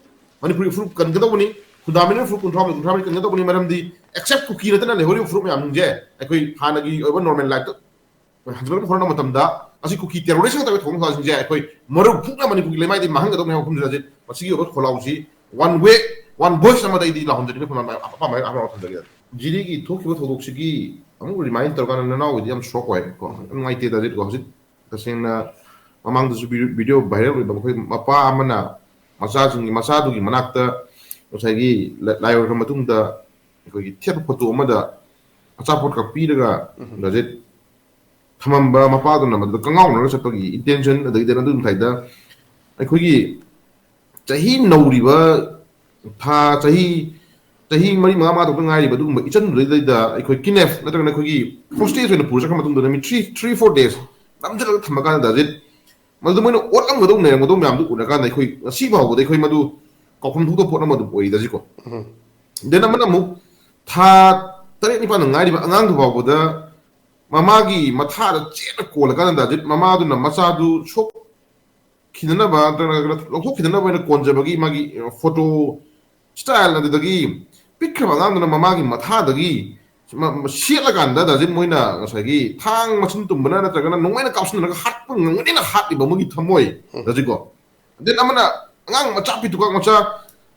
ꯃꯅꯤꯄꯨꯔꯒꯤ ꯐꯨꯔꯨꯞ ꯀꯟꯒꯗꯧꯕꯅꯤ, ꯐꯨꯟꯗꯥꯃꯦꯟꯇꯦꯜ ꯐꯨꯔꯨꯞ ꯀꯨꯟꯊ꯭ꯔꯥ ꯃꯔꯤ, ꯀꯨꯟꯊ꯭ꯔꯥ ꯃꯔꯤ ꯀꯟꯒꯗꯧꯕꯅꯤ꯫ ꯃꯔꯝꯗꯤ ꯑꯦꯛꯁꯦꯞ ꯀꯨꯀꯤ ꯅꯠꯇꯅ ꯂꯩꯍꯧꯔꯤꯕ ꯐꯨꯔꯨꯞ ꯃꯌꯥꯝꯁꯤꯡꯁꯦ ꯑꯩꯈꯣꯏ ꯍꯥꯟꯅꯒꯤ ꯑꯣꯏꯕ ꯅꯣꯔꯃꯦꯜ ꯂꯥꯏꯐꯇ ꯍꯟꯖꯤꯟꯅꯕ ꯍꯣꯠꯅꯕ ꯃꯇꯝꯗ, ꯑꯁꯤ ꯀꯨꯀꯤ ꯇꯦꯔꯣꯔꯤꯁ ꯇꯧꯔꯤꯕ ꯊꯧꯑꯣꯡ ꯊꯧꯗꯥꯡꯁꯤꯡꯁꯦ ꯑꯩꯈꯣꯏ ꯃꯔꯨ ꯐꯨꯛꯅ ꯃꯅꯤꯄꯨꯔꯒꯤ ꯂꯩꯃꯥꯏꯗꯒꯤ ꯃꯥꯡꯍꯟꯒꯗꯧꯅꯤ ꯍꯥꯏꯕ ꯋꯥꯐꯝꯁꯤꯗ ꯍꯧꯖꯤꯛ ꯃꯁꯤꯒꯤ ꯑꯣꯏꯕ ꯈꯣꯜꯂꯥꯎꯁꯤ ꯋꯥꯟ ꯋꯦ, ꯋꯥꯟ ꯚꯣꯏꯁ ꯑꯃꯗ ꯑꯩꯗꯤ ꯂꯥꯎꯍꯟꯖꯅꯤꯡꯉꯤ꯫ ꯑꯄꯥꯝꯕ ꯑꯄꯥꯝꯕ ꯊꯝꯖꯒꯦ꯫ ꯖꯤꯔꯤꯒꯤ ꯊꯣꯛꯈꯤꯕ ꯊꯧꯗꯣꯛꯁꯤꯒꯤ ꯑꯃꯨꯛ ꯔꯤꯃꯥꯏꯟ ꯇꯧꯔꯀꯥꯟꯗ ꯅꯅꯥꯎꯒꯤꯗꯤ ꯌꯥꯝ ꯁꯣꯛ ꯑꯣꯏ ꯀꯣ, ꯌꯥꯝ ꯅꯨꯡꯉꯥꯏꯇꯦ ꯗꯥꯖꯤꯠ ꯀꯣ꯫ ꯍꯧꯖꯤꯛ ꯇꯁꯦꯡꯅ ꯃꯃꯥꯡꯗꯁꯨ ꯚꯤꯗꯤꯑꯣ ꯚꯥꯏꯔꯦꯜ ꯑꯣꯏꯕ, ꯑꯩꯈꯣꯏ ꯃꯄꯥ ꯑꯃꯅ ꯃꯆꯥꯁꯤꯡꯒꯤ, ꯃꯆꯥꯗꯨꯒꯤ ꯃꯅꯥꯛꯇ ꯉꯁꯥꯏꯒꯤ ꯂꯥꯏ ꯑꯣꯏꯈ꯭ꯔ ꯃꯇꯨꯡꯗ ꯑꯩꯈꯣꯏꯒꯤ ꯊꯦꯠꯄ ꯐꯣꯇꯣ ꯑꯃꯗ ꯑꯆꯥꯄꯣꯠꯀ ꯄꯤꯔꯒ ꯗꯥꯖꯤꯠ ꯊꯝꯃꯝꯕ ꯃꯄꯥꯗꯨꯅ ꯃꯗꯨꯗ ꯀꯉꯥꯎꯅꯔꯒ ꯆꯠꯄꯒꯤ ꯏꯟꯇꯦꯟꯁꯟ, ꯑꯗꯒꯤꯗꯤ ꯑꯗꯨ ꯃꯈꯥꯏꯗ ꯑꯩꯈꯣꯏꯒꯤ ꯆꯍꯤ ꯅꯧꯔꯤꯕ, ꯊꯥ, ꯆꯍꯤ, ꯆꯍꯤ ꯃꯔꯤ, ꯃꯉꯥ, ꯃꯉꯥ ꯇꯔꯨꯛꯇ ꯉꯥꯏꯔꯤꯕ ꯑꯗꯨꯒꯨꯝꯕ ꯏꯆꯟꯗꯨꯗꯩꯗ ꯑꯩꯈꯣꯏ ꯀꯤꯗꯅꯦꯞ ꯅꯠꯇ꯭ꯔꯒꯅ ꯑꯩꯈꯣꯏꯒꯤ ꯍꯣꯁꯇꯦꯖ ꯑꯣꯏꯅ ꯄꯨꯔ ꯆꯠꯈ꯭ꯔ ꯃꯇꯨꯡꯗ ꯅꯨꯃꯤꯠ ꯊ꯭ꯔꯤ, ꯊ꯭ꯔꯤ, ꯐꯣꯔ ꯗꯦꯖ ꯅꯝꯁꯤꯜꯂꯒ ꯊꯝꯃ ꯀꯥꯟꯗ ꯗꯥꯖꯤꯠ ꯃꯗꯨꯗ ꯃꯣꯏꯅ ꯑꯣꯠꯂꯝꯒꯗꯧ ꯂꯩꯔꯝꯒꯗꯧ ꯃꯌꯥꯝꯗꯨ ꯎꯔꯀꯥꯟꯗ ꯑꯩꯈꯣꯏ ꯉꯁꯤ ꯐꯥꯎꯕꯗ ꯑꯩꯈꯣꯏ ꯃꯗꯨ ꯀꯥꯎꯐꯝ ꯊꯣꯛꯇꯕ ꯄꯣꯠ ꯑꯃ ꯑꯗꯨꯝ ꯑꯣꯏꯔꯤꯗ ꯍꯧꯖꯤꯛꯀꯣ꯫ ꯗꯦꯟ ꯑꯃꯅ ꯑꯃꯨꯛ ꯊꯥ ꯇꯔꯦꯠ ꯅꯤꯄꯥꯟꯗ ꯉꯥꯏꯔꯤꯕ ꯑꯉꯥꯡꯗꯨ ꯐꯥꯎꯕꯗ ꯃꯃꯥꯒꯤ ꯃꯊꯥꯗ ꯆꯦꯠꯅ ꯀꯣꯜꯂꯀꯥꯟꯗ ꯗꯥꯖꯤꯠ ꯃꯃꯥꯗꯨꯅ ꯃꯆꯥꯗꯨ ꯁꯣꯛꯈꯤꯗꯅꯕ ꯅꯠꯇ꯭ꯔꯒ ꯂꯧꯊꯣꯛꯈꯤꯗꯅꯕ ꯑꯣꯏꯅ ꯀꯣꯟꯖꯕꯒꯤ ꯃꯥꯒꯤ ꯐꯣꯇꯣ ꯁ꯭ꯇꯥꯏꯜ ꯑꯗꯨꯗꯒꯤ ꯄꯤꯛꯈ꯭ꯔꯕ ꯑꯉꯥꯡꯗꯨꯅ ꯃꯃꯥꯒꯤ ꯃꯊꯥꯗꯒꯤ ꯃ-, ꯃ-, ꯁꯦꯠꯂꯀꯥꯟꯗ ꯗꯥꯖꯤꯠ ꯃꯣꯏꯅ ꯉꯁꯥꯏꯒꯤ ꯊꯥꯡ ꯃꯆꯤꯟ ꯇꯨꯝꯕꯅ ꯅꯠꯇ꯭ꯔꯒꯅ ꯅꯣꯡꯃꯩꯅ ꯀꯥꯞꯁꯤꯟꯅꯔꯒ ꯍꯥꯠꯄ ꯉꯝꯒꯅꯤꯅ ꯍꯥꯠꯂꯤꯕ ꯃꯣꯏꯒꯤ ꯊꯝꯃꯣꯏ ꯗꯥꯖꯤꯠꯀꯣ꯫ ꯗꯦꯟ ꯑꯃꯅ ꯑꯉꯥꯡ ꯃꯆꯥ ꯄꯤꯇꯨꯀꯥꯛ ꯃꯆꯥ,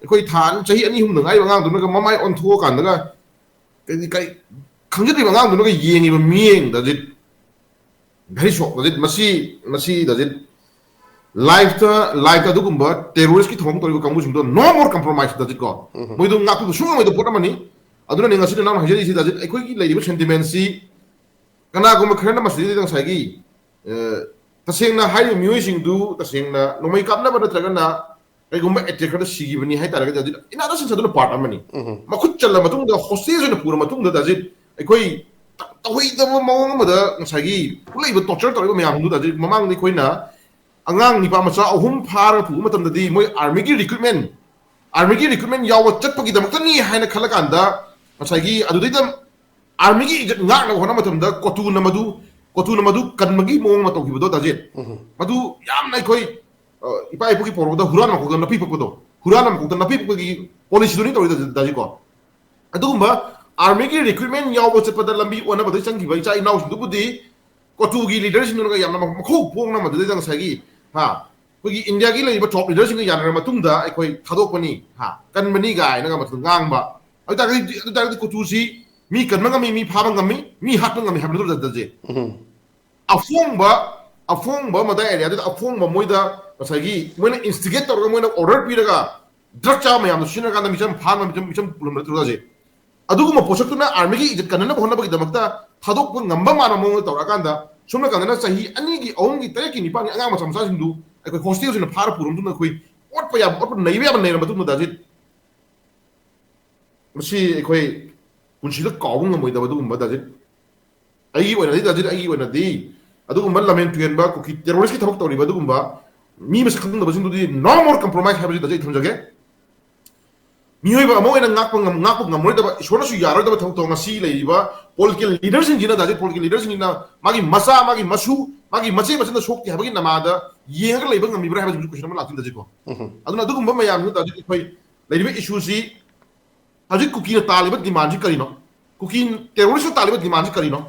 ꯑꯩꯈꯣꯏ ꯊꯥ ꯑꯅꯤ, ꯆꯍꯤ ꯑꯅꯤ ꯑꯍꯨꯝꯗ ꯉꯥꯏꯔꯤꯕ ꯑꯉꯥꯡꯗꯨꯅꯒ ꯃꯃꯥꯏ ꯑꯣꯟꯊꯣꯛꯑꯀꯥꯟꯗꯒ ꯀꯩ ꯈꯪꯖꯗ꯭ꯔꯤꯕ ꯑꯉꯥꯡꯗꯨꯅꯒ ꯌꯦꯡꯉꯤꯕ ꯃꯤꯠꯌꯦꯡꯗꯗꯤ, ꯚꯦꯔꯤ ꯁꯣꯛ ꯗꯖꯤꯠ, ꯃꯁꯤ ꯃꯁꯤ ꯗꯖꯤꯠ, ꯂꯥꯏꯐꯇ ꯂꯥꯏꯐꯇ ꯑꯗꯨꯒꯨꯝꯕ ꯇꯦꯔꯣꯔꯤꯁꯀꯤ ꯊꯧꯔꯝ ꯇꯧꯔꯤꯕ ꯀꯥꯡꯕꯨꯁꯤꯡꯗꯣ no more compromise ꯗꯖꯤꯠ ꯀꯣ, ꯃꯣꯏꯗꯣ ꯉꯥꯛꯄꯤꯕ ꯁꯨꯡꯉꯝ ꯑꯣꯏꯗꯕ ꯄꯣꯠ ꯑꯃꯅꯤ꯫ ꯑꯗꯨꯅꯅꯦ ꯉꯁꯤꯗꯤ ꯅꯪꯅ ꯍꯥꯏꯖꯔꯤꯁꯤ ꯗꯖꯤꯠ, ꯑꯩꯈꯣꯏꯒꯤ ꯂꯩꯔꯤꯕ ꯁꯦꯟꯇꯤꯃꯦꯟꯁꯤ ꯀꯅꯥꯒꯨꯝꯕ ꯈꯔꯅ ꯃꯁꯤꯗꯩꯗ ꯉꯁꯥꯏꯒꯤ ꯇꯁꯦꯡꯅ ꯍꯥꯏꯔꯤꯕ ꯃꯤꯑꯣꯏꯁꯤꯡꯗꯨ ꯇꯁꯦꯡꯅ ꯅꯣꯡꯃꯩ ꯀꯥꯞꯅꯕ ꯅꯠꯇ꯭ꯔꯒꯅ ꯀꯩꯒꯨꯝꯕ ꯑꯦꯇꯦꯛ ꯈꯔꯗ ꯁꯤꯈꯤꯕꯅꯤ ꯍꯥꯏꯇꯥꯔꯒꯗꯤ, ꯑꯗꯨ ꯏꯅꯥꯗ ꯁꯤꯟꯁ ꯑꯗꯨꯅ ꯄꯥꯔꯠ ꯑꯃꯅꯤ꯫ ꯃꯈꯨꯠ ꯆꯜꯂ ꯃꯇꯨꯡꯗ, ꯍꯣꯁꯇꯦꯖ ꯑꯣꯏꯅ ꯄꯨꯔ ꯃꯇꯨꯡꯗ ꯗꯖꯤꯠ, ꯑꯩꯈꯣꯏ ꯇꯧꯍꯩꯗꯕ ꯃꯑꯣꯡ ꯑꯃꯗ ꯉꯁꯥꯏꯒꯤ ꯎꯠꯂꯛꯏꯕ ꯇꯣꯔꯆꯔ ꯇꯧꯔꯤꯕ ꯃꯌꯥꯝꯗꯨ ꯗꯖꯤꯠ, ꯃꯃꯥꯡꯗ ꯑꯩꯈꯣꯏꯅ ꯑꯉꯥꯡ ꯅꯤꯄꯥ ꯃꯆꯥ ꯑꯍꯨꯝ ꯐꯥꯔꯒ ꯄꯨꯕ ꯃꯇꯝꯗꯗꯤ ꯃꯣꯏ ꯑꯥꯔꯃꯤꯒꯤ ꯔꯤꯀ꯭ꯔꯨꯠꯃꯦꯟ ꯑꯥꯔꯃꯤꯒꯤ ꯔꯤꯀ꯭ꯔꯨꯠꯃꯦꯟ ꯌꯥꯎꯕ ꯆꯠꯄꯒꯤꯗꯃꯛꯇꯅꯤ ꯍꯥꯏꯅ ꯈꯜꯂꯀꯥꯟꯗ ꯉꯁꯥꯏꯒꯤ ꯑꯗꯨꯗꯩꯗ ꯑꯥꯔꯃꯤꯒꯤ ꯏꯖꯠ ꯉꯥꯛꯅꯕ ꯍꯣꯠꯅꯕ ꯃꯇꯝꯗ ꯀꯣꯇꯨꯅ ꯃꯗꯨ ꯀꯣꯇꯨꯅ ꯃꯗꯨ ꯀꯟꯕꯒꯤ ꯃꯑꯣꯡ ꯑꯃ ꯇꯧꯈꯤꯕꯗꯣ ꯗꯖꯤꯠ, ꯃꯗꯨ ꯌꯥꯝꯅ ꯑꯩꯈꯣꯏ ꯏꯄꯥ ꯏꯄꯨꯒꯤ ꯄꯣꯔꯣꯗ ꯍꯨꯔꯥꯟ ꯃꯈꯣꯛꯇ ꯅꯥꯄꯤ ꯄꯛꯄꯗꯣ, ꯍꯨꯔꯥꯟ ꯃꯈꯣꯛꯇ ꯅꯥꯄꯤ ꯄꯛꯄꯒꯤ ꯄꯣꯂꯤꯁꯤꯗꯨꯅꯤ ꯇꯧꯔꯤ ꯗꯖꯤꯠ ꯀꯣ꯫ ꯑꯗꯨꯒꯨꯝꯕ ꯑꯥꯔꯃꯤꯒꯤ ꯔꯤꯀ꯭ꯔꯨꯠꯃꯦꯟ ꯌꯥꯎꯕ ꯆꯠꯄꯗ ꯂꯝꯕꯤ ꯑꯣꯟꯅꯕꯗ ꯆꯪꯈꯤꯕ ꯏꯆꯥ ꯏꯅꯥꯎꯁꯤꯡꯗꯨꯕꯨꯗꯤ ꯀꯣꯇꯨꯒꯤ ꯂꯤꯗꯔꯁꯤꯡꯗꯨꯅꯒ ꯌꯥꯝꯅ ꯃꯈꯣꯛ ꯄꯣꯛꯅ ꯃꯗꯨꯗꯩꯗ ꯉꯁꯥꯏꯒꯤ ꯍꯥ ꯑꯩꯈꯣꯏꯒꯤ ꯏꯟꯗꯤꯌꯥꯒꯤ ꯂꯩꯔꯤꯕ ꯇꯣꯞ ꯂꯤꯗꯔꯁꯤꯡꯒ ꯌꯥꯅꯔ ꯃꯇꯨꯡꯗ ꯑꯩꯈꯣꯏ ꯊꯥꯗꯣꯛꯄꯅꯤ, ꯍꯥ, ꯀꯟꯕꯅꯤ ꯀꯥꯏꯅꯒ ꯃꯗꯨ ꯉꯥꯡꯕ꯫ ꯑꯗꯨ ꯇꯥꯔꯒꯗꯤ ꯑꯗꯨ ꯇꯥꯔꯒꯗꯤ ꯀꯣꯇꯨꯁꯤ ꯃꯤ ꯀꯟꯕ ꯉꯝꯃꯤ, ꯃꯤ ꯐꯥꯕ ꯉꯝꯃꯤ, ꯃꯤ ꯍꯥꯠꯄ ꯉꯝꯃꯤ ꯍꯥꯏꯕ ꯅꯠꯇ꯭ꯔꯣ ꯗꯖꯤꯠ? ꯑꯐꯣꯡꯕ ꯑꯐꯣꯡꯕ ꯃꯗꯥꯏ ꯑꯦꯔꯤꯌꯥꯗꯨꯗ ꯑꯐꯣꯡꯕ ꯃꯣꯏꯗ ꯉꯁꯥꯏꯒꯤ ꯃꯣꯏꯅ ꯏꯟꯁꯇꯤꯒꯦꯠ ꯇꯧꯔꯒ ꯃꯣꯏꯅ ꯑꯣꯔꯗꯔ ꯄꯤꯔꯒ ꯗ꯭ꯔꯒ ꯆꯥꯕ ꯃꯌꯥꯝꯗꯣ ꯁꯤꯖꯤꯟꯅꯔꯀꯥꯟꯗ ꯃꯤꯆꯝ ꯐꯥꯅꯕ ꯃꯤꯆꯝ ꯃꯤꯆꯝ ꯄꯨꯜꯂꯝꯕ ꯅꯠꯇ꯭ꯔꯣ ꯗꯖꯤꯠ? ꯑꯗꯨꯒꯨꯝꯕ ꯄꯣꯠꯁꯛꯇꯨꯅ ꯑꯥꯔꯃꯤꯒꯤ ꯏꯖꯠ ꯀꯟꯅꯅꯕ ꯍꯣꯠꯅꯕꯒꯤꯗꯃꯛꯇ ꯊꯥꯗꯣꯛꯄ ꯉꯝꯕ ꯃꯥꯟꯕ ꯃꯑꯣꯡꯗ ꯇꯧꯔꯛꯑꯀꯥꯟꯗ ꯁꯣꯝ ꯅꯥꯀꯟꯗꯅ ꯆꯍꯤ ꯑꯅꯤꯒꯤ, ꯑꯍꯨꯝꯒꯤ, ꯇꯔꯦꯠꯀꯤ, ꯅꯤꯄꯥꯟꯒꯤ ꯑꯉꯥꯡ ꯃꯆꯥ ꯃꯆꯥꯁꯤꯡꯗꯨ ꯑꯩꯈꯣꯏ ꯍꯣꯁꯇꯦꯜꯁꯤꯅ ꯐꯥꯔ ꯄꯨꯔꯝꯗꯨꯅ ꯑꯩꯈꯣꯏ ꯑꯣꯠꯄ ꯌꯥꯕ ꯑꯣꯠꯄ, ꯅꯩꯕ ꯌꯥꯕ ꯅꯩꯔ ꯃꯇꯨꯡꯗ ꯗꯖꯤꯠ, ꯃꯁꯤ ꯑꯩꯈꯣꯏ ꯄꯨꯟꯁꯤꯗ ꯀꯥꯎꯕ ꯉꯝꯃꯣꯏꯗꯕ ꯑꯗꯨꯒꯨꯝꯕ ꯗꯖꯤꯠ꯫ ꯑꯩꯒꯤ ꯑꯣꯏꯅꯗꯤ ꯗꯖꯤꯠ, ꯑꯩꯒꯤ ꯑꯣꯏꯅꯗꯤ ꯑꯗꯨꯒꯨꯝꯕ ꯂꯝꯍꯦꯟ ꯇꯨꯍꯦꯟꯕ ꯀꯨꯀꯤ ꯇꯦꯔꯣꯔꯤꯁꯀꯤ ꯊꯕꯛ ꯇꯧꯔꯤꯕ ꯑꯗꯨꯒꯨꯝꯕ ꯃꯤ ꯃꯁꯛ ꯈꯪꯗꯕꯁꯤꯡꯗꯨꯗꯤ no more compromise ꯍꯥꯏꯕꯁꯤ ꯗꯖꯤꯠ ꯊꯝꯖꯒꯦ꯫ ꯃꯤꯑꯣꯏꯕ ꯑꯃ ꯑꯣꯏꯅ ꯉꯥꯛꯄ ꯉꯝ-, ꯉꯥꯛꯄ ꯉꯝꯃꯣꯏꯗꯕ, ꯏꯁꯣꯔꯅꯁꯨ ꯌꯥꯔꯣꯏꯗꯕ ꯊꯕꯛ ꯊꯧꯔꯝ ꯉꯁꯤ ꯂꯩꯔꯤꯕ ꯄꯣꯂꯤꯇꯤꯀꯦꯜ ꯂꯤꯗꯔꯁꯤꯡꯁꯤꯅ, ꯗꯖꯤꯠ, ꯄꯣꯂꯤꯇꯤꯀꯦꯜ ꯂꯤꯗꯔꯁꯤꯡꯁꯤꯅ ꯃꯥꯒꯤ ꯃꯆꯥ, ꯃꯥꯒꯤ ꯃꯁꯨ, ꯃꯥꯒꯤ ꯃꯆꯦ ꯃꯆꯟꯗ ꯁꯣꯛꯇꯦ ꯍꯥꯏꯕꯒꯤ ꯅꯃꯥꯗ ꯌꯦꯡꯉꯒ ꯂꯩꯕ ꯉꯝꯃꯤꯕ꯭ꯔꯥ ꯍꯥꯏꯕꯁꯤꯁꯨ ꯀꯣꯏꯁꯟ ꯑꯃ ꯂꯥꯛꯇꯣꯏꯅꯤ ꯗꯖꯤꯠꯀꯣ꯫ ꯑꯗꯨꯅ ꯑꯗꯨꯒꯨꯝꯕ ꯃꯌꯥꯝꯁꯤꯗ ꯗꯖꯤꯠ ꯑꯩꯈꯣꯏ ꯂꯩꯔꯤꯕ ꯏꯁꯨꯁꯤ ꯍꯧꯖꯤꯛ ꯀꯨꯀꯤꯅ ꯇꯥꯜꯂꯤꯕ ꯗꯤꯃꯥꯟꯁꯤ ꯀꯔꯤꯅꯣ? ꯀꯨꯀꯤ ꯇꯦꯔꯣꯔꯤꯁꯅ ꯇꯥꯜꯂꯤꯕ ꯗꯤꯃꯥꯟꯁꯤ ꯀꯔꯤꯅꯣ?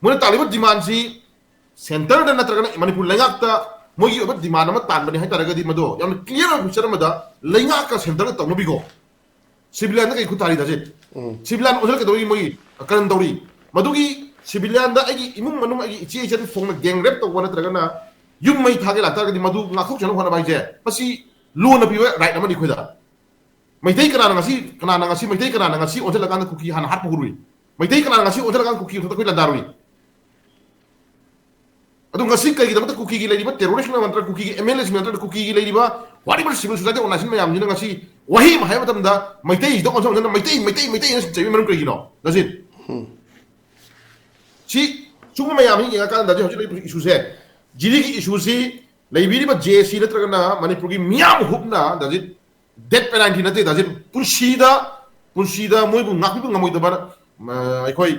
ꯃꯣꯏꯅ ꯇꯥꯜꯂꯤꯕ ꯗꯤꯃꯥꯟꯁꯤ ꯁꯦꯟꯇꯔꯗ ꯅꯠꯇ꯭ꯔꯒꯅ ꯃꯅꯤꯄꯨꯔ ꯂꯩꯉꯥꯛꯇ ꯃꯣꯏꯒꯤ ꯑꯣꯏꯕ ꯗꯤꯃꯥꯟ ꯑꯃ ꯇꯥꯟꯕꯅꯤ ꯍꯥꯏꯇꯥꯔꯒꯗꯤ ꯃꯗꯣ ꯌꯥꯝꯅ ꯀ꯭ꯂꯤꯌꯥꯔ ꯑꯣꯏꯕ ꯄꯤꯛꯆꯔ ꯑꯃꯗ ꯂꯩꯉꯥꯛꯀ ꯁꯦꯟꯇꯔꯒ ꯇꯧꯅꯕꯤꯀꯣ꯫ ꯁꯤꯚꯤꯂꯤꯌꯟꯗ ꯀꯩ ꯈꯨꯠ ꯊꯥꯔꯤ ꯗꯥꯖꯤꯠ? ꯁꯤꯚꯤꯂꯤꯌꯟ ꯑꯣꯟꯁꯤꯜꯂꯛꯀꯗꯧꯔꯤ ꯃꯣꯏ ꯀꯔꯟ ꯇꯧꯔꯤ꯫ ꯃꯗꯨꯒꯤ ꯁꯤꯚꯤꯂꯤꯌꯟꯗ ꯑꯩꯒꯤ ꯏꯃꯨꯡ ꯃꯅꯨꯡ, ꯑꯩꯒꯤ ꯏꯆꯦ ꯏꯆꯟ ꯐꯣꯡꯅ ꯒꯦꯡ ꯔꯦꯞ ꯇꯧꯕ ꯅꯠꯇ꯭ꯔꯒꯅ ꯌꯨꯝ ꯃꯩ ꯊꯥꯒꯦ ꯂꯥꯛꯇꯥꯔꯒꯗꯤ ꯃꯗꯨ ꯉꯥꯛꯊꯣꯛꯆꯅꯕ ꯍꯣꯠꯅꯕ ꯍꯥꯏꯁꯦ ꯃꯁꯤ ꯂꯣꯅ ꯄꯤꯕ ꯔꯥꯏꯠ ꯑꯃꯅꯤ ꯑꯩꯈꯣꯏꯗ꯫ ꯃꯩꯇꯩ ꯀꯅꯥꯅ ꯉꯁꯤ, ꯀꯅꯥꯅ ꯉꯁꯤ, ꯃꯩꯇꯩ ꯀꯅꯥꯅ ꯉꯁꯤ ꯑꯣꯟꯁꯤꯜꯂꯀꯥꯟꯗ ꯀꯨꯀꯤ ꯍꯥꯟꯅ ꯍꯥꯠꯄ ꯍꯧꯔꯨꯏ? ꯃꯩꯇꯩ ꯀꯅꯥꯅ ꯉꯁꯤ ꯑꯣꯟꯁꯤꯜꯂꯀꯥꯟꯗ ꯀꯨꯀꯤ ꯃꯊꯛꯇ ꯑꯩꯈꯣꯏ ꯂꯥꯟꯗꯥꯔꯨꯏ? ꯑꯗꯨ ꯉꯁꯤ ꯀꯩꯒꯤꯗꯃꯛꯇ ꯀꯨꯀꯤꯒꯤ ꯂꯩꯔꯤꯕ ꯇꯦꯔꯣꯔꯤꯁ ꯅꯠꯇ꯭ꯔꯒ ꯀꯨꯀꯤꯒꯤ ꯑꯦꯝ ꯑꯦꯜ ꯑꯦꯁꯤꯡ ꯅꯠꯇ꯭ꯔꯒ ꯀꯨꯀꯤꯒꯤ ꯂꯩꯔꯤꯕ whatever civil society organization ꯃꯌꯥꯝꯁꯤꯅ ꯉꯁꯤ ꯋꯥꯍꯩ ꯑꯃ ꯍꯥꯏꯕ ꯃꯇꯝꯗ ꯃꯩꯇꯩꯁꯤꯗ ꯑꯣꯟꯁꯤꯟ ꯑꯣꯟꯁꯤꯟꯅ ꯃꯩꯇꯩ, ꯃꯩꯇꯩ, ꯃꯩꯇꯩ ꯍꯥꯏꯅ ꯆꯩꯕꯒꯤ ꯃꯔꯝ ꯀꯔꯤꯒꯤꯅꯣ? ꯗꯥꯖꯤꯠ, ꯁꯤ ꯁꯨꯝꯕ ꯃꯌꯥꯝꯁꯤ ꯌꯦꯡꯉꯀꯥꯟꯗ ꯍꯧꯖꯤꯛ ꯂꯩꯔꯤꯕ ꯏꯁꯨꯁꯦ, ꯖꯤꯔꯤꯒꯤ ꯏꯁꯨꯁꯤ, ꯂꯩꯕꯤꯔꯤꯕ ꯖꯦ ꯑꯦ ꯁꯤ ꯅꯠꯇ꯭ꯔꯒꯅ ꯃꯅꯤꯄꯨꯔꯒꯤ ꯃꯤꯌꯥꯝ ꯍꯨꯞꯅ ꯗꯥꯖꯤꯠ, ꯗꯦꯠ ꯄꯦꯅꯥꯜꯇꯤ ꯅꯠꯇꯦ ꯗꯥꯖꯤꯠ, ꯄꯨꯟꯁꯤꯗ, ꯄꯨꯟꯁꯤꯗ ꯃꯣꯏꯕꯨ ꯉꯥꯛꯄꯤꯕ ꯉꯝꯃꯣꯏꯗꯕ, ꯑ, ꯑꯩꯈꯣꯏ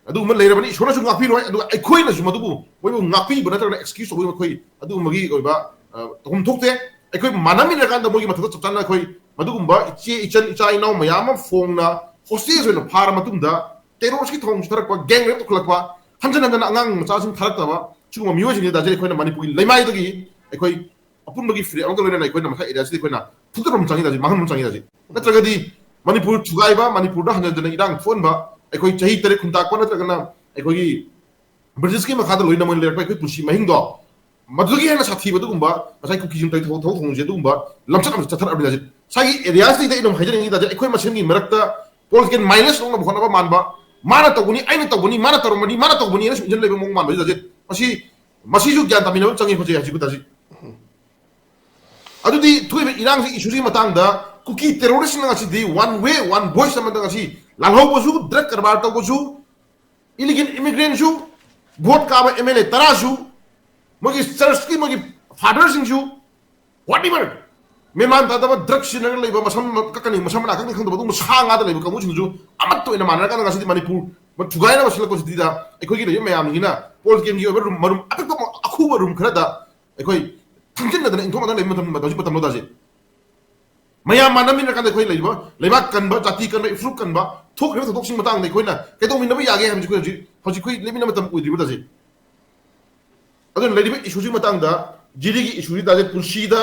ꯑꯗꯨꯒꯨꯝꯕ ꯂꯩꯔꯕꯅꯤ꯫ ꯏꯁꯣꯔꯅꯁꯨ ꯉꯥꯛꯄꯤꯔꯣꯏ, ꯑꯗꯨꯒ ꯑꯩꯈꯣꯏꯅꯁꯨ ꯃꯗꯨꯕꯨ ꯃꯣꯏꯕꯨ ꯉꯥꯛꯄꯤꯕ ꯅꯠꯇ꯭ꯔꯒꯅ ꯑꯦꯛꯁꯀ꯭ꯌꯨꯁ ꯇꯧꯕꯒꯤ ꯑꯩꯈꯣꯏ ꯑꯗꯨꯒꯨꯝꯕꯒꯤ ꯑꯣꯏꯕ, ꯑ, ꯇꯧꯐꯝ ꯊꯣꯛꯇꯦ꯫ ꯑꯩꯈꯣꯏ ꯃꯥꯟꯅꯃꯤꯟꯅꯔꯀꯥꯟꯗ ꯃꯣꯏꯒꯤ ꯃꯊꯛꯇ ꯆꯞ ꯆꯥꯅ ꯑꯩꯈꯣꯏ ꯃꯗꯨꯒꯨꯝꯕ ꯏꯆꯦ ꯏꯆꯟ ꯏꯆꯥ ꯏꯅꯥꯎ ꯃꯌꯥꯝ ꯑꯃ ꯐꯣꯡꯅ ꯍꯣꯁꯇꯦꯖ ꯑꯣꯏꯅ ꯐꯥꯔ ꯃꯇꯨꯡꯗ ꯇꯦꯔꯣꯔꯤꯁꯀꯤ ꯊꯧꯑꯣꯡꯁꯨ ꯊꯥꯔꯛꯄ, ꯒꯦꯡ ꯔꯦꯞ ꯇꯧꯈꯠꯂꯛꯄ, ꯍꯟꯖꯟ ꯍꯟꯖꯟꯅ ꯑꯉꯥꯡ ꯃꯆꯥꯁꯤꯡ ꯊꯥꯔꯛꯇꯕ ꯁꯤꯒꯨꯝꯕ ꯃꯤꯑꯣꯏꯁꯤꯡꯁꯤ ꯗꯥꯖꯤꯠ ꯑꯩꯈꯣꯏꯅ ꯃꯅꯤꯄꯨꯔꯒꯤ ꯂꯩꯃꯥꯏꯗꯒꯤ ꯑꯩꯈꯣꯏ ꯑꯄꯨꯟꯕꯒꯤ ꯐꯤꯔꯦꯞ ꯑꯃꯒ ꯂꯣꯏꯅꯅ ꯑꯩꯈꯣꯏꯅ ꯃꯈꯥ ꯑꯦꯔꯤꯌꯥꯁꯤꯗ ꯑꯩꯈꯣꯏꯅ ꯐꯨꯠꯇꯠꯄ ꯑꯃ ꯆꯪꯉꯤ ꯗꯥꯖꯤꯠ, ꯃꯥꯡꯍꯟꯕ ꯑꯃ ꯆꯪꯉꯤ ꯗꯥꯖꯤꯠ꯫ ꯅꯠꯇ꯭ꯔꯒꯗꯤ ꯃꯅꯤꯄꯨꯔ ꯊꯨꯒꯥꯏꯕ, ꯃꯅꯤꯄꯨꯔꯗ ꯍꯟꯖꯟ ꯍꯟꯖꯟꯅ ꯏꯔꯥꯡ ꯊꯣꯛꯍꯟꯕ, ꯑꯩꯈꯣꯏ ꯆꯍꯤ ꯇꯔꯦꯠ ꯈꯨꯟꯇꯥꯛꯄ ꯅꯠꯇ꯭ꯔꯒꯅ ꯑꯩꯈꯣꯏꯒꯤ ꯕ꯭ꯔꯤꯇꯤꯁꯀꯤ ꯃꯈꯥꯗ ꯂꯣꯏꯅ ꯃꯣꯏꯅ ꯂꯩꯔꯛꯄ ꯑꯩꯈꯣꯏ ꯄꯨꯟꯁꯤ ꯃꯍꯤꯡꯗꯣ, ꯃꯗꯨꯗꯒꯤ ꯍꯦꯟꯅ ꯁꯥꯊꯤꯕ ꯑꯗꯨꯒꯨꯝꯕ ꯉꯁꯥꯏ ꯀꯨꯀꯤꯁꯤꯡ ꯇꯧꯔꯤ ꯊꯕꯛ, ꯊꯕꯛ ꯊꯧꯑꯣꯡꯁꯦ ꯑꯗꯨꯒꯨꯝꯕ ꯂꯝꯆꯠ ꯑꯃ ꯆꯠꯊꯔꯛꯑꯕꯅꯤ ꯗꯥꯖꯤꯠ꯫ ꯉꯁꯥꯏꯒꯤ ꯑꯦꯔꯤꯌꯥꯁꯤꯗꯩꯗ ꯑꯩꯅ ꯑꯃꯨꯛ ꯍꯥꯏꯖꯅꯤꯡꯉꯤ ꯗꯥꯖꯤꯠ, ꯑꯩꯈꯣꯏ ꯃꯁꯦꯟꯒꯤ ꯃꯔꯛꯇ ꯄꯣꯂꯤꯇꯤꯀꯦꯜ ꯃꯥꯏꯂꯦꯖ ꯂꯧꯅꯕ ꯍꯣꯠꯅꯕ ꯃꯥꯟꯕ, ꯃꯥꯅ ꯇꯧꯕꯅꯤ, ꯑꯩꯅ ꯇꯧꯕꯅꯤ, ꯃꯥꯅ ꯇꯧꯔꯝꯕꯅꯤ, ꯃꯥꯅ ꯇꯧꯕꯅꯤ ꯍꯥꯏꯅ ꯁꯨꯝ ꯏꯟꯖꯟ ꯂꯩꯕ ꯃꯑꯣꯡ ꯃꯥꯟꯕꯁꯤ ꯗꯥꯖꯤꯠ꯫ ꯃꯁꯤ, ꯃꯁꯤꯁꯨ ꯒ꯭ꯌꯥꯟ ꯇꯥꯃꯤꯟꯅꯕ ꯑꯃ ꯆꯪꯉꯤ ꯍꯧꯖꯤꯛ, ꯍꯧꯖꯤꯛ ꯗꯥꯖꯤꯠ꯫ ꯑꯗꯨꯗꯤ ꯊꯣꯛꯏꯕ ꯏꯔꯥꯡꯁꯤ, ꯏꯁꯨꯁꯤꯒꯤ ꯃꯇꯥꯡꯗ ꯀꯨꯀꯤ ꯇꯦꯔꯣꯔꯤꯁꯁꯤꯡꯅ ꯉꯁꯤꯗꯤ one way, one voice ꯑꯃꯗ ꯉꯁꯤ ꯂꯥꯜꯍꯧꯕꯁꯨ, ꯗ꯭ꯔꯒ ꯀꯔꯕꯥꯔ ꯇꯧꯕꯁꯨ, ꯏꯂꯤꯒꯦꯜ ꯏꯃꯤꯒ꯭ꯔꯦꯟꯁꯨ, ꯚꯣꯠ ꯀꯥꯕ ꯑꯦꯝ ꯑꯦꯜ ꯑꯦ ꯇꯔꯥꯁꯨ, ꯃꯣꯏꯒꯤ ꯆꯔꯆꯀꯤ ꯃꯣꯏꯒꯤ ꯐꯥꯗꯔꯁꯤꯡꯁꯨ, whatever, ꯃꯦꯃꯥꯟ ꯇꯥꯗꯕ ꯗ꯭ꯔꯒ ꯁꯤꯖꯤꯟꯅꯔꯒ ꯂꯩꯕ, ꯃꯁꯝ ꯀꯛꯀꯅꯤ, ꯃꯁꯝ ꯃꯅꯥ ꯀꯛꯅꯤ ꯈꯪꯗꯕ ꯑꯗꯨꯒꯨꯝꯕ ꯁꯥ ꯉꯥꯗ ꯂꯩꯕ ꯀꯥꯡꯕꯨꯁꯤꯡꯁꯨ ꯑꯃꯠꯇ ꯑꯣꯏꯅ ꯃꯥꯟꯅꯔꯀꯥꯟꯗ ꯉꯁꯤꯗꯤ ꯃꯅꯤꯄꯨꯔ ꯊꯨꯒꯥꯏꯅꯕ ꯁꯤꯜꯂꯛꯄꯁꯤꯗ ꯑꯩꯈꯣꯏꯒꯤ ꯂꯩꯔꯤꯕ ꯃꯌꯥꯝꯁꯤꯅ ꯄꯣꯂꯤꯇꯤꯀꯦꯜꯒꯤ ꯑꯣꯏꯕ ꯔꯨꯝ, ꯃꯔꯨꯝ ꯑꯄꯤꯛꯄ ꯑꯈꯨꯕ ꯔꯨꯝ ꯈꯔꯗ ꯑꯩꯈꯣꯏ ꯊꯤꯡꯖꯤꯟꯅꯗꯅ ꯏꯟꯊꯣꯛꯅꯗꯅ ꯂꯩꯕ ꯃꯇꯝ, ꯍꯧꯖꯤꯛ ꯃꯇꯝꯗ ꯗꯥꯖꯤꯠ꯫ ꯃꯌꯥꯝ ꯃꯥꯟꯅꯃꯤꯟꯅꯔꯀꯥꯟꯗ ꯑꯩꯈꯣꯏ ꯂꯩꯔꯤꯕ ꯂꯩꯕꯥꯛ ꯀꯟꯕ, ꯖꯥꯇꯤ ꯀꯟꯕ, ꯏꯐꯨꯔꯨꯞ ꯀꯟꯕ ꯊꯣꯛꯈ꯭ꯔꯤꯕ ꯊꯧꯗꯣꯛꯁꯤꯡ ꯃꯇꯥꯡꯗ ꯑꯩꯈꯣꯏꯅ ꯀꯩꯗꯧꯃꯤꯟꯅꯕ ꯌꯥꯒꯦ ꯍꯥꯏꯕꯁꯤ ꯑꯩꯈꯣꯏ ꯍꯧꯖꯤꯛ, ꯍꯧꯖꯤꯛ ꯑꯩꯈꯣꯏ ꯂꯦꯞꯃꯤꯟꯅꯕ ꯃꯇꯝ ꯑꯣꯏꯗ꯭ꯔꯤꯕ ꯗꯥꯖꯤꯠ꯫ ꯑꯗꯨꯅ ꯂꯩꯔꯤꯕ ꯏꯁꯨꯁꯤꯒꯤ ꯃꯇꯥꯡꯗ, ꯖꯤꯔꯤꯒꯤ ꯏꯁꯨꯁꯤ ꯗꯥꯖꯤꯠ ꯄꯨꯟꯁꯤꯗ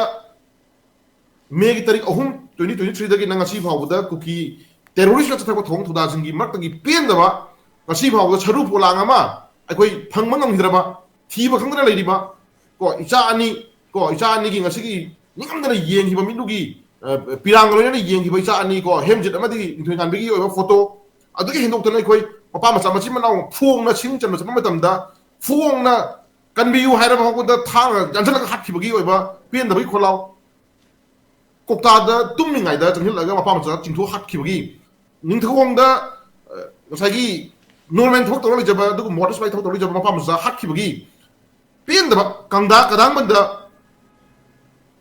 ꯃꯦꯒꯤ ꯇꯥꯔꯤꯛ ꯑꯍꯨꯝ, ꯇ꯭ꯋꯦꯟꯇꯤ ꯇ꯭ꯋꯦꯟꯇꯤ ꯊ꯭ꯔꯤꯗꯒꯤꯅ ꯉꯁꯤ ꯐꯥꯎꯕꯗ ꯀꯨꯀꯤ ꯇꯦꯔꯣꯔꯤꯁꯅ ꯆꯠꯊꯔꯛꯄ ꯊꯧꯑꯣꯡ ꯊꯧꯗꯥꯁꯤꯡꯒꯤ ꯃꯔꯛꯇꯒꯤ ꯄꯦꯟꯗꯕ, ꯉꯁꯤ ꯐꯥꯎꯕꯗ ꯁꯔꯨ ꯄꯣꯂꯥꯡ ꯑꯃ ꯑꯩꯈꯣꯏ ꯐꯪꯕ ꯉꯝꯈꯤꯗ꯭ꯔꯕ, ꯊꯤꯕ ꯈꯪꯗꯅ ꯂꯩꯔꯤꯕ ꯀꯣ ꯏꯆꯥ ꯑꯅꯤ, ꯀꯣ ꯏꯆꯥ ꯑꯅꯤꯒꯤ ꯉꯁꯤꯒꯤ ꯅꯤꯡꯉꯝꯗꯅ ꯌꯦꯡꯈꯤꯕ ꯃꯤꯠꯂꯨꯒꯤ, ꯑ, ꯄꯤꯔꯥꯡꯒ ꯂꯣꯏꯅꯅ ꯌꯦꯡꯈꯤꯕ ꯏꯆꯥ ꯑꯅꯤ ꯀꯣ ꯍꯦꯝꯖꯤꯠ ꯑꯃꯗꯤ ꯅꯤꯡꯊꯣꯏꯉꯥꯟꯕꯤꯒꯤ ꯑꯣꯏꯕ ꯐꯣꯇꯣ, ꯑꯗꯨꯒꯤ ꯍꯦꯟꯗꯣꯛꯇꯅ ꯑꯩꯈꯣꯏ ꯃꯄꯥ ꯃꯆꯥ ꯃꯆꯤꯟ ꯃꯅꯥꯎ ꯐꯣꯡꯅ ꯁꯤꯡ ꯆꯟꯕ ꯆꯠꯄ ꯃꯇꯝꯗ ꯐꯣꯡꯅ ꯀꯟꯕꯤꯌꯨ ꯍꯥꯏꯔꯕ ꯐꯥꯎꯕꯗ ꯊꯥꯡꯅ ꯌꯥꯟꯁꯤꯜꯂꯒ ꯍꯥꯠꯈꯤꯕꯒꯤ ꯑꯣꯏꯕ ꯄꯦꯟꯗꯕꯒꯤ ꯈꯣꯜꯂꯥꯎ, ꯀꯣꯛꯇꯥꯗ ꯇꯨꯝꯃꯤꯉꯩꯗ ꯆꯪꯁꯤꯜꯂꯒ ꯃꯄꯥ ꯃꯆꯥ ꯆꯤꯡꯊꯣꯛ ꯍꯥꯠꯈꯤꯕꯒꯤ, ꯅꯤꯡꯊꯧꯈꯣꯡꯗ, ꯑ, ꯉꯁꯥꯏꯒꯤ ꯅꯣꯔꯃꯦꯜ ꯊꯕꯛ ꯇꯧꯔ ꯂꯩꯖꯕ, ꯑꯗꯨꯒ ꯃꯣꯇꯣꯔ ꯁꯥꯏꯀꯜ ꯊꯕꯛ ꯇꯧꯔ ꯂꯩꯖꯕ ꯃꯄꯥ ꯃꯆꯥ ꯍꯥꯠꯈꯤꯕꯒꯤ ꯄꯦꯟꯗꯕ, ꯀꯪꯗꯥ ꯀꯗꯥꯡꯕꯟꯗ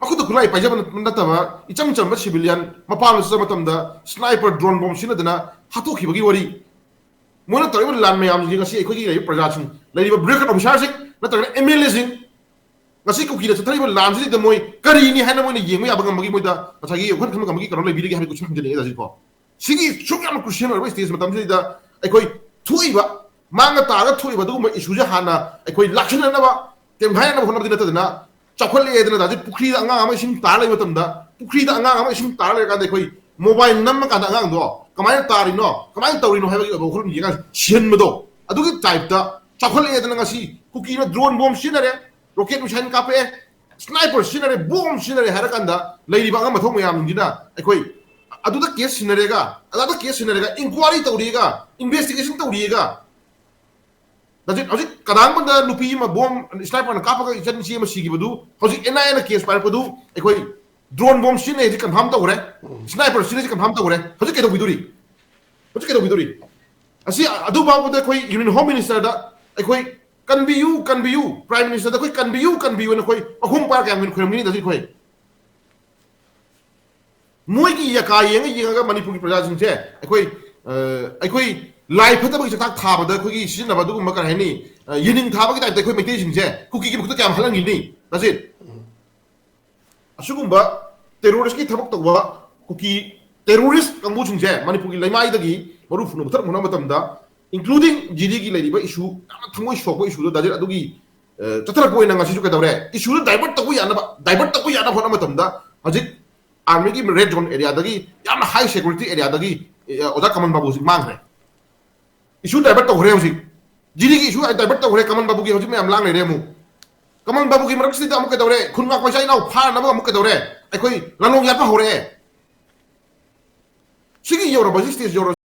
ꯃꯈꯨꯠꯇ ꯈꯨꯠꯂꯥꯏ ꯄꯥꯏꯖꯕ ꯅꯠꯇꯕ ꯏꯆꯝ ꯆꯝꯕ ꯁꯤꯚꯤꯂꯤꯌꯟ ꯃꯄꯥ ꯃꯆꯥ ꯃꯇꯝꯗ ꯁ꯭ꯅꯥꯏꯄꯔ ꯗ꯭ꯔꯣꯟ ꯕꯣꯝ ꯁꯤꯖꯤꯟꯅꯗꯅ ꯍꯥꯠꯇꯣꯛꯈꯤꯕꯒꯤ ꯋꯥꯔꯤ꯫ ꯃꯣꯏꯅ ꯇꯧꯔꯤꯕ ꯂꯥꯟ ꯃꯌꯥꯝꯁꯤꯡꯁꯤ ꯉꯁꯤ ꯑꯩꯈꯣꯏꯒꯤ ꯂꯩꯔꯤꯕ ꯄ꯭ꯔꯖꯥꯁꯤꯡ, ꯂꯩꯔꯤꯕ ꯕ꯭ꯌꯨꯔꯣꯀ꯭ꯔꯦꯠ ꯑꯣꯐꯤꯁꯥꯔꯁꯤꯡ ꯅꯠꯇ꯭ꯔꯒꯅ ꯑꯦꯝ ꯑꯦꯜ ꯑꯦꯁꯤꯡ ꯉꯁꯤ ꯀꯨꯀꯤꯗ ꯆꯠꯊꯔꯤꯕ ꯂꯥꯟꯁꯤꯗ ꯃꯣꯏ ꯀꯔꯤꯅꯤ ꯍꯥꯏꯅ ꯃꯣꯏꯅ ꯌꯦꯡꯕ ꯌꯥꯕ ꯉꯝꯕꯒꯤ, ꯃꯣꯏꯗ ꯉꯁꯥꯏꯒꯤ ꯋꯥꯈꯜ ꯈꯟꯕ ꯉꯝꯕꯒꯤ ꯀꯩꯅꯣ ꯂꯩꯕꯤꯔꯤꯒꯦ ꯍꯥꯏꯕꯒꯤ ꯀꯣꯏꯁꯟ ꯍꯪꯖꯅꯤꯡꯉꯦ ꯍꯧꯖꯤꯛꯀꯣ꯫ ꯁꯤꯒꯤ ꯁꯨꯛ ꯌꯥꯝꯅ ꯀ꯭ꯔꯨꯁꯤꯌꯦꯜ ꯑꯣꯏꯔꯕ ꯁ꯭ꯇꯦꯖ ꯃꯇꯝꯁꯤꯗ ꯑꯩꯈꯣꯏ ꯊꯣꯛꯏꯕ, ꯃꯥꯡꯗ ꯇꯥꯔꯒ ꯊꯣꯛꯏꯕ ꯑꯗꯨꯒꯨꯝꯕ ꯏꯁꯨꯁꯦ ꯍꯥꯟꯅ ꯑꯩꯈꯣꯏ ꯂꯥꯛꯁꯤꯟꯅꯅꯕ, ꯇꯦꯝꯈꯥꯏꯅꯅꯕ ꯍꯣꯠꯅꯕꯗꯤ ꯅꯠꯇꯗꯅ, ꯆꯥꯎꯈꯠꯂꯛꯑꯦꯗꯅ ꯍꯧꯖꯤꯛ ꯄꯨꯈ꯭ꯔꯤꯗ ꯑꯉꯥꯡ ꯑꯃ ꯏꯁꯤꯡ ꯇꯥꯔ ꯂꯩꯕ ꯃꯇꯝꯗ, ꯄꯨꯈ꯭ꯔꯤꯗ ꯑꯉꯥꯡ ꯑꯃ ꯏꯁꯤꯡ ꯇꯥꯔ ꯂꯩꯔꯀꯥꯟꯗ ꯑꯩꯈꯣꯏ ꯃꯣꯕꯥꯏꯜ ꯅꯝꯃꯀꯥꯟꯗ ꯑꯉꯥꯡꯗꯣ ꯀꯃꯥꯏꯅ ꯇꯥꯔꯤꯅꯣ, ꯀꯃꯥꯏꯅ ꯇꯧꯔꯤꯅꯣ ꯍꯥꯏꯕꯒꯤ ꯑꯣꯏꯕ ꯋꯥꯈꯜꯂꯣꯟ ꯌꯦꯡꯉꯒ ꯁꯤꯍꯟꯕꯗꯣ, ꯑꯗꯨꯒꯤ ꯇꯥꯏꯞꯇ ꯆꯥꯎꯈꯠꯂꯛꯑꯦꯗꯅ ꯉꯁꯤ ꯀꯨꯀꯤꯅ ꯗ꯭ꯔꯣꯟ ꯕꯣꯝ ꯁꯤꯖꯤꯟꯅꯔꯦ, ꯔꯣꯀꯦꯠ ꯃꯤꯁꯥꯏꯜ ꯀꯥꯞꯄꯛꯑꯦ, ꯁ꯭ꯅꯥꯏꯄꯔ ꯁꯤꯖꯤꯟꯅꯔꯦ, ꯕꯣꯝ ꯁꯤꯖꯤꯟꯅꯔꯦ ꯍꯥꯏꯔꯀꯥꯟꯗ ꯂꯩꯔꯤꯕ ꯑꯉꯝ ꯑꯊꯧ ꯃꯌꯥꯝꯁꯤꯡꯁꯤꯅ ꯑꯩꯈꯣꯏ ꯑꯗꯨꯗ ꯀꯦꯁ ꯁꯤꯟꯅꯔꯦꯒ, ꯑꯗꯥꯗ ꯀꯦꯁ ꯁꯤꯟꯅꯔꯦꯒ, ꯏꯟꯀ꯭ꯋꯥꯔꯤ ꯇꯧꯔꯤꯒ, ꯏꯟꯚꯦꯁꯇꯤꯒꯦꯁꯟ ꯇꯧꯔꯤꯒ, ꯍꯧꯖꯤꯛ, ꯍꯧꯖꯤꯛ ꯀꯗꯥꯡꯕꯟꯗ ꯅꯨꯄꯤ ꯑꯃ ꯕꯣꯝ ꯁ꯭ꯅꯥꯏꯄꯔꯅ ꯀꯥꯞꯄꯒ ꯏꯆꯟ ꯏꯆꯦ ꯑꯃ ꯁꯤꯈꯤꯕꯗꯨ ꯍꯧꯖꯤꯛ ꯑꯦꯟ ꯑꯥꯏ ꯑꯦꯅ ꯀꯦꯁ ꯄꯥꯏꯔꯛꯄꯗꯨ ꯑꯩꯈꯣꯏ ꯗ꯭ꯔꯣꯟ ꯕꯣꯝ ꯁꯤꯖꯤꯟꯅꯩ ꯍꯧꯖꯤꯛ ꯀꯟꯐꯥꯔꯝ ꯇꯧꯈ꯭ꯔꯦ, ꯁ꯭ꯅꯥꯏꯄꯔ ꯁꯤꯖꯤꯟꯅꯩ ꯍꯧꯖꯤꯛ ꯀꯟꯐꯥꯔꯝ ꯇꯧꯈ꯭ꯔꯦ꯫ ꯍꯧꯖꯤꯛ ꯀꯩꯗꯧꯕꯤꯗꯣꯔꯤ? ꯍꯧꯖꯤꯛ ꯀꯩꯗꯧꯕꯤꯗꯣꯔꯤ? ꯑꯁꯤ ꯑꯗꯨ ꯐꯥꯎꯕꯗ ꯑꯩꯈꯣꯏ ꯌꯨꯅꯤꯌꯟ ꯍꯣꯝ ꯃꯤꯅꯤꯁꯇꯔꯗ ꯑꯩꯈꯣꯏ ꯀꯟꯕꯤꯌꯨ, ꯀꯟꯕꯤꯌꯨ, ꯄ꯭ꯔꯥꯏꯝ ꯃꯤꯅꯤꯁꯇꯔꯗ ꯑꯩꯈꯣꯏ ꯀꯟꯕꯤꯌꯨ, ꯀꯟꯕꯤꯌꯨ ꯍꯥꯏꯅ ꯑꯩꯈꯣꯏ ꯃꯈꯣꯡ ꯄꯥꯏꯔ ꯀꯌꯥꯝ ꯀꯨꯏꯅ ꯈꯣꯏꯔꯝꯒꯅꯤ ꯍꯧꯖꯤꯛ ꯑꯩꯈꯣꯏ? ꯃꯣꯏꯒꯤ ꯌꯀꯥ ꯌꯦꯡꯉ ꯌꯦꯡꯉꯒ ꯃꯅꯤꯄꯨꯔꯒꯤ ꯄ꯭ꯔꯖꯥꯁꯤꯡꯁꯦ ꯑꯩꯈꯣꯏ, ꯑ, ꯑꯩꯈꯣꯏ ꯂꯥꯏ ꯐꯠꯇꯕꯒꯤ ꯆꯥꯛꯊꯥꯛ ꯊꯥꯕꯗ ꯑꯩꯈꯣꯏꯒꯤ ꯁꯤꯖꯤꯟꯅꯕ ꯑꯗꯨꯒꯨꯝꯕ ꯀꯔꯤ ꯍꯥꯏꯅꯤ, ꯑ, ꯌꯦꯅꯤꯡ ꯊꯥꯕꯒꯤ ꯇꯥꯏꯞꯇ ꯑꯩꯈꯣꯏ ꯃꯩꯇꯩꯁꯤꯡꯁꯦ ꯀꯨꯀꯤꯒꯤ ꯃꯈꯨꯠꯇ ꯀꯌꯥꯝ ꯍꯜꯍꯟꯈꯤꯅꯤ? ꯗꯥꯖꯤꯠ, ꯑꯁꯤꯒꯨꯝꯕ ꯇꯦꯔꯣꯔꯤꯁꯀꯤ ꯊꯕꯛ ꯇꯧꯕ ꯀꯨꯀꯤ ꯇꯦꯔꯣꯔꯤꯁ ꯀꯥꯡꯕꯨꯁꯤꯡꯁꯦ ꯃꯅꯤꯄꯨꯔꯒꯤ ꯂꯩꯃꯥꯏꯗꯒꯤ ꯃꯔꯨ ꯐꯨꯅ ꯃꯨꯊꯠ ꯍꯣꯠꯅꯕ ꯃꯇꯝꯗ, including ꯖꯤꯔꯤꯒꯤ ꯂꯩꯔꯤꯕ ꯏꯁꯨ, ꯌꯥꯝꯅ ꯊꯃꯣꯏ ꯁꯣꯛꯄ ꯏꯁꯨꯗꯣ ꯗꯥꯖꯤꯠ ꯑꯗꯨꯒꯤ, ꯑ, ꯆꯠꯊꯔꯛꯄ ꯑꯣꯏꯅ ꯉꯁꯤꯁꯨ ꯀꯩꯗꯧꯔꯦ? ꯏꯁꯨꯗꯣ ꯗꯥꯏꯚꯔꯠ ꯇꯧꯕ ꯌꯥꯅꯕ, ꯗꯥꯏꯚꯔꯠ ꯇꯧꯕ ꯌꯥꯅꯕ ꯍꯣꯠꯅꯕ ꯃꯇꯝꯗ ꯍꯧꯖꯤꯛ ꯑꯥꯔꯃꯤꯒꯤ ꯔꯦꯗ ꯖꯣꯟ ꯑꯦꯔꯤꯌꯥꯗꯒꯤ, ꯌꯥꯝꯅ ꯍꯥꯏ ꯁꯦꯀ꯭ꯌꯨꯔꯤꯇꯤ ꯑꯦꯔꯤꯌꯥꯗꯒꯤ, ꯑꯦ, ꯑꯣꯖꯥ ꯀꯃꯜ ꯕꯥꯕꯨ ꯍꯧꯖꯤꯛ ꯃꯥꯡꯈ꯭ꯔꯦ꯫ ꯏꯁꯨ ꯗꯥꯏꯚꯔꯠ ꯇꯧꯈ꯭ꯔꯦ ꯍꯧꯖꯤꯛ꯫ ꯖꯤꯗꯤꯒꯤ ꯏꯁꯨ ꯗꯥꯏꯚꯔꯠ ꯇꯧꯈ꯭ꯔꯦ, ꯀꯃꯜ ꯕꯥꯕꯨꯒꯤ ꯍꯧꯖꯤꯛ ꯃꯌꯥꯝ ꯂꯥꯡ ꯂꯩꯔꯦ ꯑꯃꯨꯛ꯫ ꯀꯃꯜ ꯕꯥꯕꯨꯒꯤ ꯃꯔꯛꯁꯤꯗ ꯑꯃꯨꯛ ꯀꯩꯗꯧꯔꯦ? ꯈꯨꯟ ꯉꯥꯛꯄ ꯏꯆꯥ ꯏꯅꯥꯎ ꯐꯥꯅꯅꯕ ꯑꯃꯨꯛ ꯀꯩꯗꯧꯔꯦ? ꯑꯩꯈꯣꯏ ꯂꯥꯂꯣꯡ ꯌꯥꯠꯄ ꯍꯧꯔꯛꯑꯦ꯫ ꯁꯤꯒꯤ ꯌꯧꯔꯕ, ꯁꯤ ꯁ꯭ꯇꯦꯖ ꯌꯧꯔꯕ꯫